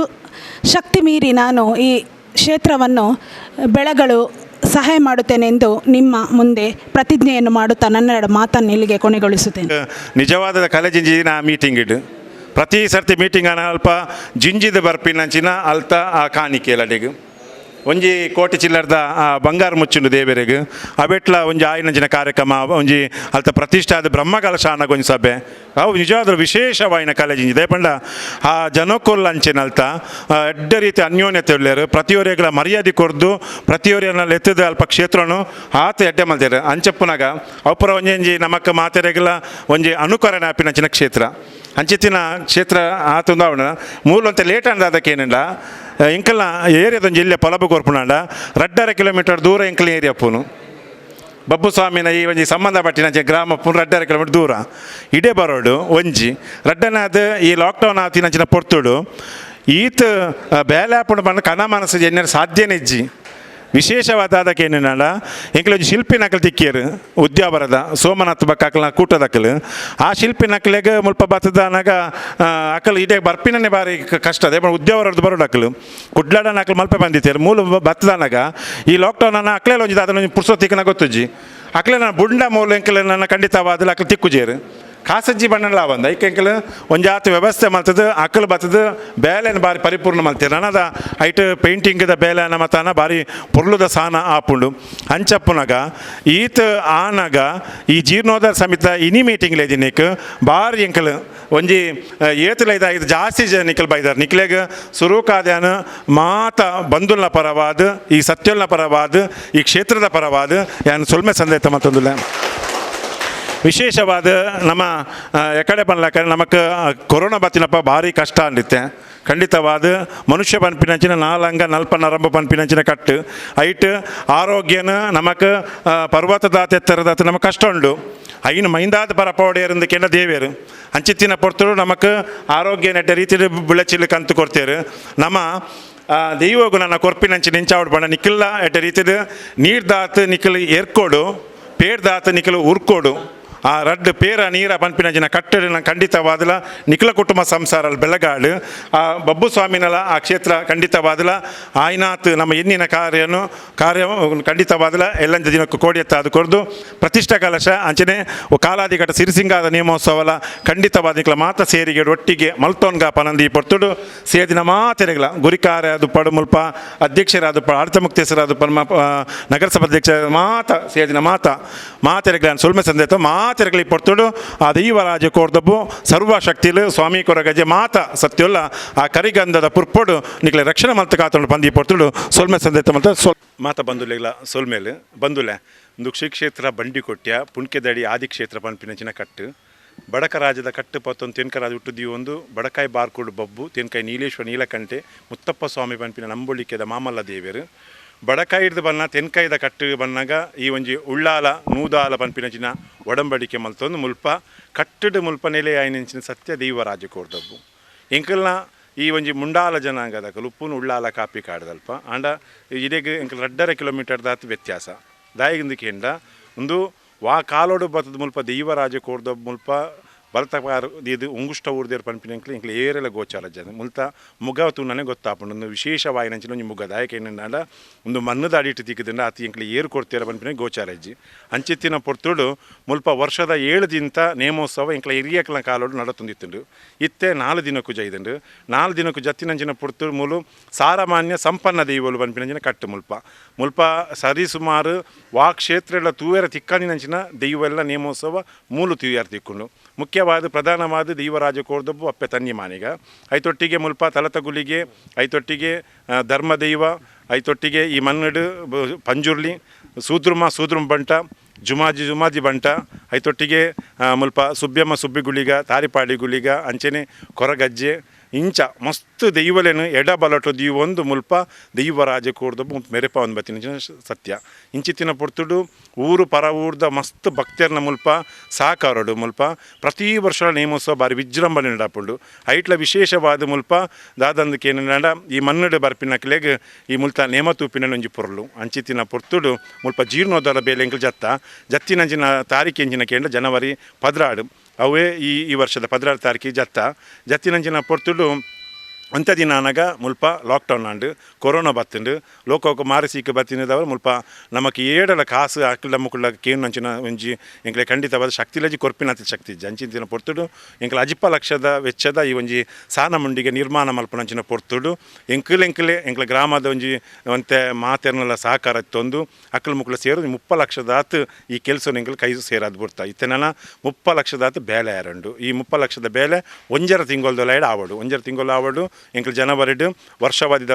ಶಕ್ತಿ ಮೀರಿ ನಾನು ಈ ಕ್ಷೇತ್ರವನ್ನು ಬೆಳಗಲು ಸಹಾಯ ಮಾಡುತ್ತೇನೆ ಎಂದು ನಿಮ್ಮ ಮುಂದೆ ಪ್ರತಿಜ್ಞೆಯನ್ನು ಮಾಡುತ್ತಾ ನನ್ನ ಮಾತನ್ನು ಇಲ್ಲಿಗೆ ಕೊನೆಗೊಳಿಸುತ್ತೇನೆ. ನಿಜವಾದ ಕಲೆಜಿಂಜಿನ ಮೀಟಿಂಗ್ ಇಡು ಪ್ರತಿ ಸರ್ತಿ ಮೀಟಿಂಗ್ ಅನ ಅಲ್ಪ ಜಿಂಜಿದ ಬರ್ಪಿನಂಚಿನ ಅಲ್ತ ಆ ಕಾಣಿಕೆ ಲಡೆಗ್ ಒಂಜಿ ಕೋಟಿ ಚಿಲ್ಲರ್ದ ಆ ಬಂಗಾರ ಮುಚ್ಚುಂಡು ದೇವರಿಗೆ ಅವೆಟ್ಲ ಒಂಜಿ ಆಯಿನಂಚಿನ ಕಾರ್ಯಕ್ರಮ ಒಂಜಿ ಅಲ್ತ ಪ್ರತಿಷ್ಠಾದ ಬ್ರಹ್ಮಕಲಶ ಒಂಜಿ ಸಭೆ ಅವು ನಿಜವಾದ ವಿಶೇಷವಾಯಿನ ಕಾಲೇಜಿಂಜಿ ದೇಪಂಡ ಆ ಜನಕ್ಕುಲ್ಲ ಅಂಚಿನ ಅಲ್ತ ಎಡ್ಡೆ ರೀತಿ ಅನ್ಯೋನ್ಯತೆ ಉಳ್ಳೇರು ಪ್ರತಿಯೊರಿಗಳ ಮರ್ಯಾದೆ ಕೊರ್ದು ಪ್ರತಿಯೊರಿಯನ್ನ ಎತ್ತದ ಅಲ್ಪ ಕ್ಷೇತ್ರನು ಆತ ಎಡ್ಡೆ ಮಲ್ತೇರು ಅಂಚಪ್ಪುನಾಗ ಅಪುರ ಒಂಜಿ ನಮಕ್ಕ ಮಾತೆರೆಗಳ ಒಂಜಿ ಅನುಕರಣೆ ಆಪಿನಂಚಿನ ಕ್ಷೇತ್ರ ಅಂಚಿತ್ತಿನ ಕ್ಷೇತ್ರ ಆತುಂದು ಅವನ ಮೂಲಂತ ಲೇಟ್ ಅಂದ ಅದಕ್ಕೇನಿಲ್ಲ ಇಂಕಲ್ನ ಏರಿಯಾದೊಂಜಿ ಜಿಲ್ಲೆ ಪೊಲಬು ಕೊರ್ಪುನಾಂಡ 2.5 ಕಿಲೋಮೀಟರ್ ದೂರ ಇಂಕಲ್ ಏರಿಯಾ ಪೂನು ಬಬ್ಬು ಸ್ವಾಮಿನ ಈ ಒಂಜಿ ಸಂಬಂಧಪಟ್ಟಿನ ಗ್ರಾಮ ಪೂನ 2.5 ಕಿಲೋಮೀಟರ್ ದೂರ ಇಡೇ ಬರೋಡು ಒಂಜಿ ರಡ್ಡನಾದ ಈ ಲಾಕ್ಡೌನ್ ಆತಿನಂಚಿನ ಪೊರ್ತುಡು ಈತ ಬೇಲೆ ಆಪುಂಡು ಬಂದು ಕನ ಮನಸ್ಸು ಎನ್ನೆರ ಸಾಧ್ಯನೇ ಇಜ್ಜಿ. ವಿಶೇಷವಾದ ಅದಕ್ಕೇನಿಲ್ಲ ಎಂಕ್ಲ ಒಂಜಿ ಶಿಲ್ಪಿ ನಕಲು ತಿಕ್ಕಿಯರು ಉದ್ಯಾವರದ ಸೋಮನಾಥ್ ಬಕ್ಕ ಅಕಲ್ನ ಕೂಟದಕಲು ಆ ಶಿಲ್ಪಿ ನಕಲೆಗ್ ಮುಲ್ಪ ಬತ್ತದ ಅನಗ ಅಕಲು ಇದೇ ಬರ್ಪಿನನೇ ಭಾರಿ ಕಷ್ಟ ಅದೇ ಉದ್ಯಾವರದ್ದು ಬರೋಡು ಅಕಲು ಕುಡ್ಲಾಡನ ಅಕಲು ಮಲ್ಪೆ ಬಂದಿತ್ತೇರು ಮೂಲ ಬತ್ತದನಗ ಈ ಲಾಕ್ಡೌನ್ ಅನ್ನ ಅಕ್ಲೆಲ್ಲ ಒಂಜಿ ಅದನ್ನ ಒಂಜಿ ಪುರ್ಸೊತ್ತಿಕ್ಕನ ಗೊತ್ತುಜ್ಜಿ ಅಕ್ಲೆ ನನ್ನ ಬುಂಡ ಮೂಲ ಎಂಕಲ್ ನನ್ನ ಖಂಡಿತವಾದಲು ಅಕಲು ತಿಕ್ಕುಜೇರು ಕಾಸಜ್ಜಿ ಬಣ್ಣಲ ಬಂದ ಐಕೆ ಎಂಕಲ್ ಒಂಜಾತ ವ್ಯವಸ್ಥೆ ಮಲ್ತದ ಅಕಲ್ ಬತ್ತದ ಬೇಲೆನ ಬಾರಿ ಪರಿಪೂರ್ಣ ಮಲ್ತೇರು ನನದ ಐಟ್ ಪೇಂಟಿಂಗ್ದ ಬೇಲೆನ ಮತ್ತಾನ ಬಾರಿ ಪೊರ್ಲುದ ಸಾನ ಆಪುಂಡು ಅಂಚಪ್ಪುನಗ ಈತ ಆನಗ ಈ ಜೀರ್ಣೋದ್ಧಾರ ಸಮಿತ ಇನಿ ಮೀಟಿಂಗ್ ಲೇದಿನಿಕ್ ಬಾರಿ ಎಂಕಲ್ ಒಂಜಿ ಏತುಲ ಇದು ಜಾಸ್ತಿ ಜನ ನಿಖಲ್ ಬೈದಾರ್ ನಿಕ್ಲೆಗ್ ಸುರುಕಾದ್ಯಾನ ಮಾತ ಬಂಧುಲ್ನ ಪರವಾದ ಈ ಸತ್ಯಲ್ನ ಪರವಾದ ಈ ಕ್ಷೇತ್ರದ ಪರವಾದ ಯಾನ್ ಸೊಲ್ಮೆ ಸಂದೇತ ಮತ್ತೊಂದುಲ್ಲ. ವಿಶೇಷವಾದ ನಮ್ಮ ಎಕಡೆ ಬನ್ಲಕ ನಮಕ್ ಕೊರೋನಾ ಬತ್ತಿನಪ್ಪ ಭಾರಿ ಕಷ್ಟ ಅಂದಿತ್ತೆ. ಖಂಡಿತವಾದ ಮನುಷ್ಯ ಪನ್ಪಿನಂಚಿನ ನಾಲಂಗ ನಲ್ಪ ನರಂಬ ಪನ್ಪಿನಂಚಿನ ಕಟ್ಟು ಐಟ್ ಆರೋಗ್ಯನ ನಮಕ್ ಪರ್ವತದಾತ ಎತ್ತರದಾತ ನಮಕ್ ಕಷ್ಟ ಉಂಡು ಐನು ಮೈಂದಾದ ಪರಪೋಡೆಯರಿಂದ ಕೆಂಡ ದೇವೇರು ಅಂಚಿತ್ತಿನ ಪೊರ್ತುಡು ನಮಕ್ ಆರೋಗ್ಯ ನೆಟ್ಟ ರೀತಿಯಲ್ಲಿ ಬುಳಚಿಲ್ ಕಂತು ಕೊಡ್ತೇರು ನಮ್ಮ ದೈವಗು ನನ್ನ ಕೊರ್ಪಿನಂಚಿ ನಿಂಚಾವಡ್ ಬಣ್ಣ ನಿಖಿಲ್ಲ ಎಟ್ಟ ರೀತಿದು ನೀರ್ದಾತ್ ನಿಖಿಲ್ ಏರ್ಕೋಡು ಪೇರ್ದಾತ್ ನಿಖಿಲ್ ಉರ್ಕೋಡು ಆ ರಡ್ಡ್ ಪೇರ ನೀರ ಪನ್ಪಿನಂಚಿನ ಕಟ್ಟಡ ಖಂಡಿತವಾದಲ ನಿಖಿಲ ಕುಟುಂಬ ಸಂಸಾರ ಬೆಳಗಾಡು ಆ ಬಬ್ಬು ಸ್ವಾಮಿನಲ ಆ ಕ್ಷೇತ್ರ ಖಂಡಿತವಾದಲ ಆಯ್ನಾತ್ ನಮ್ಮ ಎನ್ನಿನ ಕಾರ್ಯನು ಕಾರ್ಯ ಖಂಡಿತವಾದಲ ಎಲ್ಲಂಜ ದಿನಕ್ಕೂ ಕೋಡಿಯತ್ತ ಅದು ಕೊರ್ದು ಪ್ರತಿಷ್ಠಾ ಕಲಶ ಅಂಚನೆ ಕಾಲಾದಿಘಟ ಸಿರಿಸಿಂಗಾದ ನೇಮೋತ್ಸವಲ ಖಂಡಿತವಾದ ನಿಖಲ ಮಾತ ಸೇರಿಗೆ ಒಟ್ಟಿಗೆ ಮಲ್ತೋನ್ಗ ಪನಂದಿ ಪೊರ್ತುಡು ಸೇದಿನ ಮಾತೆರೆಗಳ ಗುರಿಕಾರ ಅದು ಪಡು ಮುಲ್ಪ ಅಧ್ಯಕ್ಷರಾದ ಆಡಳಿತ ಮುಕ್ತೇಸರಾದ ಪರಮ ನಗರಸಭಾಧ್ಯಕ್ಷ ಮಾತ ಸೇದಿನ ಮಾತ ಮಾತೆರೆಗಳ ಸುಲ್ಮೆ ಸಂದೇತ ಮಾತೆರೆಗಳಿ ಪೊರ್ತುಡು ಆ ದೈವರಾಜ ಕೋರ್ದಬ್ಬು ಸರ್ವ ಶಕ್ತಿಲು ಸ್ವಾಮಿ ಕೊರಗಜೆ ಮಾತ ಸತ್ಯುಲ್ಲ ಆ ಕರಿಗಂಧದ ಪುರ್ಪೊಡು ನಿಕ್ಲೆ ರಕ್ಷಣೆ ಮಲ್ತ ಕಾತೊಂಡು ಪಂದಿ ಪೊರ್ತುಡು ಸೊಲ್ಮೆ ಸಂದೇತ ಮಲ್ತ ಸೊಲ್ ಮಾತ ಬಂದುಲೆಗಳ ಸೊಲ್ಮೇಲೆ ಬಂದುಲೆ ಒಂದು ಶ್ರೀ ಕ್ಷೇತ್ರ ಬಂಡಿಕೊಟ್ಯ ಪುಣ್ಕೆದಡಿ ಆದಿಕ್ಷೇತ್ರ ಪನ್ಪಿನಂಚಿನ ಕಟ್ಟು ಬಡಕ ರಾಜದ ಕಟ್ಟು ಪತ್ತೊಂದು ತೆನ್ಕರಾಜ ಹುಟ್ಟುದೀವಿ ಒಂದು ಬಡಕಾಯಿ ಬಾರ್ಕೋಡು ಬಬ್ಬು ತೆನ್ಕಾಯಿ ನೀಲೇಶ್ವರ ನೀಲಕಂಠೆ ಮುತ್ತಪ್ಪ ಸ್ವಾಮಿ ಪನ್ಪಿನ ನಂಬೊಳಿಕೆದ ಮಾಮಲ್ಲ ದೇವರು ಬಡಕಾಯಿಡ್ದು ಬನ್ನ ತೆನ್ಕಾಯ್ದ ಕಟ್ಟು ಬನ್ನಾಗ ಈ ಒಂಜಿ ಉಳ್ಳಾಲ ನೂದಾಲ ಪನ್ಪಿನಂಚಿನ ಒಡಂಬಡಿಕೆ ಮಲ್ತೊಂದು ಮುಲ್ಪ ಕಟ್ಟಡ ಮುಲ್ಪ ನೆಲೆ ಆಯ್ನಂಚಿನ ಸತ್ಯ ದೈವ ಕೋರ್ದಬ್ಬು ಎಂಕಲ್ನ ಈ ಒಂಜಿ ಮುಂಡಾಲ ಜನಾಂಗದ ಉಪ್ಪುನು ಉಳ್ಳಾಲ ಕಾಪಿ ಕಾಡ್ದಲ್ಪ ಆಂಡ ಇಡೆಗ್ ಎಂಕಲ್ 2.5 ಕಿಲೋಮೀಟರ್ ದಾತ್ ವ್ಯತ್ಯಾಸ ದಾಯಿಗಿಂದು ಕೇಂದ್ರ ಒಂದು ವಾ ಕಾಲೋಡು ಬತ್ತದ ಮುಲ್ಪ ದೈವರಾಜ ಕೋರ್ದಬ್ಬು ಮುಲ್ಪ ಬಲತಪಾರ್ ಇದು ಉಂಗುಷ್ಟ ಊರ್ದೇರ್ ಪನ್ಪಿನ ಎಂಕ್ಲೆ ಎಂಕ್ಲೆ ಏರೆಲ ಗೋಚಾರ ಜನ ಮುಲ್ತ ಮುಗ ತೂನನೆ ಗೊತ್ತಾಪುಂಡು ಒಂದು ವಿಶೇಷವಾಯಿನಂಚಿನ ಒಂಜಿ ಮುಗ ದಾಯಕ ಏನಂಡ ಒಂದು ಮಣ್ಣದ ಅಡಿಟ್ಟು ತಿಕ್ಕದಿಂದ ಅತಿ ಎಂಕ್ಲೆ ಏರು ಕೊಡ್ತೀರ ಪನ್ಪಿನ ಗೋಚಾರ ಇಜ್ಜಿ ಅಂಚಿತ್ತಿನ ಪೊರ್ತುಡು ಮುಲ್ಪ ವರ್ಷದ 7 ದಿನದ ನೇಮೋತ್ಸವ ಎಂಕ್ಲೆ ಹಿರಿಯಕ್ಲ ಕಾಲೋಡು ನಡತೊಂದಿತ್ತುಂಡು ಇತ್ತೆ 4 ದಿನಕ್ಕೂ ಜೈದುಂಡು 4 ದಿನಕ್ಕೂ ಜತ್ತಿನಂಚಿನ ಪೊರ್ತುಡು ಮೂಲು ಸಾರಮಾನ್ಯ ಸಂಪನ್ನ ದೈವಲು ಪನ್ಪಿನಂಚಿನ ಕಟ್ಟು ಮುಲ್ಪ ಮುಲ್ಪ ಸರಿ ಸುಮಾರು ವಾ ಕ್ಷೇತ್ರ ಎಲ್ಲ ತೂವೆರ ತಿಕ್ಕಂದಿನಂಚಿನ ದೈವ ಎಲ್ಲ ನೇಮೋತ್ಸವ ಮೂಲು ತೂಯರ್ ತಿಕ್ಕೊಂಡು ಮುಖ್ಯವಾದ ಪ್ರಧಾನವಾದ ದೈವರಾಜ ಕೋರ್ದಬ್ಬು ಅಪ್ಪೆ ತನ್ನಿ ಮಾನಿಗ ಐತೊಟ್ಟಿಗೆ ಮುಲ್ಪ ತಲತಗುಲಿಗೆ ಐತೊಟ್ಟಿಗೆ ಧರ್ಮದೈವ ಐತೊಟ್ಟಿಗೆ ಈ ಮನ್ನಡು ಪಂಜುರ್ಲಿ ಸೂದ್ರುಮ ಸೂದ್ರುಮ ಬಂಟ ಜುಮಾಜಿ ಜುಮಾಜಿ ಬಂಟ ಐತೊಟ್ಟಿಗೆ ಮುಲ್ಪ ಸುಬ್ಯಮ್ಮ ಸುಬ್ಬಿಗುಳಿಗ ತಾರಿಪಾಡಿ ಗುಳಿಗ ಅಂಚನೆ ಕೊರಗಜ್ಜೆ ಇಂಚ ಮಸ್ತ್ ದೈವಲೇನು ಎಡ ಬಲಟು ದೀವೊಂದು ಮುಲ್ಪ ದೈವರಾಜ ಕೋರ್ದಬ್ಬು ಮೆರೆಪ ಒಂದು ಬತ್ತಿನ ಸತ್ಯ ಇಂಚಿತ್ತಿನ ಪೊರ್ತುಡು ಊರು ಪರ ಊರ್ದ ಮಸ್ತ್ ಭಕ್ತರ್ನ ಮುಲ್ಪ ಸಾಕಾರಡು ಮುಲ್ಪ ಪ್ರತಿ ವರ್ಷ ನೇಮೋತ್ಸವ ಬಾರಿ ವಿಜೃಂಭಣೆ ನಡಪುಂಡು ಐಟ್ಲ ವಿಶೇಷವಾದ ಮುಲ್ಪ ದಾದಂದಕ್ಕೆ ಈ ಮನ್ನಡು ಬರ್ಪಿನಕ್ಲೆಗ್ ಈ ಮುಲ್ತ ನೇಮ ತೂಪಿನ ಒಂಜಿ ಪೊರ್ಲು ಅಂಚಿತ್ತಿನ ಪೊರ್ತುಡು ಮುಲ್ಪ ಜೀರ್ಣೋದ್ಧಾರ ಬೇಲೆಂಕಲ್ ಜತ್ತ ಜತ್ತಿನಂಚಿನ ತಾರೀಕು ಎಂಚಿನ ಕೇಂದ್ರ ಜನವರಿ 16 ಅವೇ ಈ ವರ್ಷದ 16 ತಾರೀಕು ಜತ್ತ ಜತ್ತಿನಂಚಿನ ಪೊರ್ತುಡು ಅಂಥ ದಿನ ಆನಾಗ ಮುಲ್ಪ ಲಾಕ್ಡೌನ್ ಆಂಡು ಕೊರೋನಾ ಬತ್ತುಂಡು ಲೋಕೋಕ ಮಾರಸೀಕ ಬತ್ತಿನದವರು ಮುಲ್ಪ ನಮಕ್ ಏಡಲ ಕಾಸು ಅಕ್ಲ ಮುಕ್ಕುಳ್ಳ ಕೇನು ಒಂಜಿ ಎಂಕ್ಲೆ ಖಂಡಿತವಾದ ಶಕ್ತಿಲಜಿ ಕೊರ್ಪಿನಾತ ಶಕ್ತಿ ಇಜ್ಜಿ ಅಂಚಿನ ಪೊರ್ತುಡು ಎಂಕ್ಲೆ 50 ಲಕ್ಷದ ವೆಚ್ಚದ ಈ ಒಂಜಿ ಸಾನ ಮುಂಡಿಗೆ ನಿರ್ಮಾಣ ಮಲ್ಪನಂಚಿನ ಪೊರ್ತುಡು ಎಂಕುಲ್ ಎಂಕಲೆ ಎಂಕ್ಲೆ ಗ್ರಾಮದ ಒಂಜಿ ಒಂತೆ ಮಾತೆರ್ನಲ ಸಹಕಾರ ತೊಂದು ಅಕ್ಕಲ ಮುಕ್ಕುಳ ಸೇರು 30 ಲಕ್ಷದಾತ್ ಈ ಕೆಲಸ ಎಂಕಲ್ ಕೈ ಸೇರಾದ್ ಬಿಡ್ತಾ ಇತ್ತೆ ನನ್ನ 30 ಲಕ್ಷದಾತ್ ಬೇಲೆ ಯಾರಂಡು ಈ 30 ಲಕ್ಷದ ಬೇಲೆ 1.5 ತಿಂಗಳದೊಳಗಡೆ ಆವಡು 1.5 ತಿಂಗಳು ಆವಡು ಎಂಕಲ್ ಜನವರಿಡು ವರ್ಷವಾದಿದ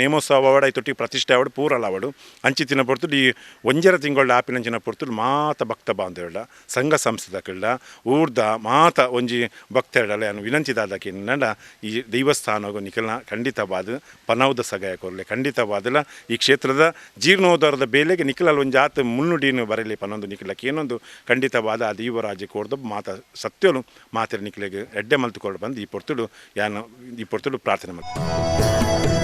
ನೇಮೋತ್ಸವ ಅವಡು ಐತೊಟ್ಟಿ ಪ್ರತಿಷ್ಠೆ ಅವಡು ಪೂರಲ ಅವಡು ಅಂಚಿತ್ತಿನ ಪೊರ್ತುಡು ಈ 1.5 ತಿಂಗಳ ಆಪಿನಂಚಿನ ಪೊರ್ತುಡು ಮಾತ ಭಕ್ತ ಬಾಂಧವ್ಯಡ ಸಂಘ ಸಂಸ್ಥೆದಕ್ಲ ಊರ್ದ ಮಾತ ಒಂಜಿ ಭಕ್ತರಡಲ ವಿನಂತಿದಾದಕ್ಕೆ ನಡ ಈ ದೇವಸ್ಥಾನಗೂ ನಿಖಲ್ನ ಖಂಡಿತವಾದ ಪನೌದ ಸಗಾಯ ಕೊರಲೆ ಖಂಡಿತವಾದಲ ಈ ಕ್ಷೇತ್ರದ ಜೀರ್ಣೋದ್ಧಾರದ ಬೇಲೆಗೆ ನಿಖಲಲ್ಲಿ ಒಂದು ಜಾತ ಮುನ್ನುಡಿಯನ್ನು ಬರಲಿ ಪನ್ನೊಂದು ನಿಖಲಕ್ಕೆ ಏನೊಂದು ಖಂಡಿತವಾದ ಆ ದೈವರಾಜ್ಯ ಕೋರ್ದ ಮಾತ ಸತ್ಯಲು ಮಾತಿರ ನಿಖಲಿಗೆ ಎಡ್ಡೆ ಮಲ್ತುಕೊಂಡು ಬಂದು ಈ ಪೊರ್ತುಡು ಯಾನು ಈ ಪೊರ್ತುಡು ಪ್ರಾರ್ಥನೆ ಮಾಡ್ತೀನಿ.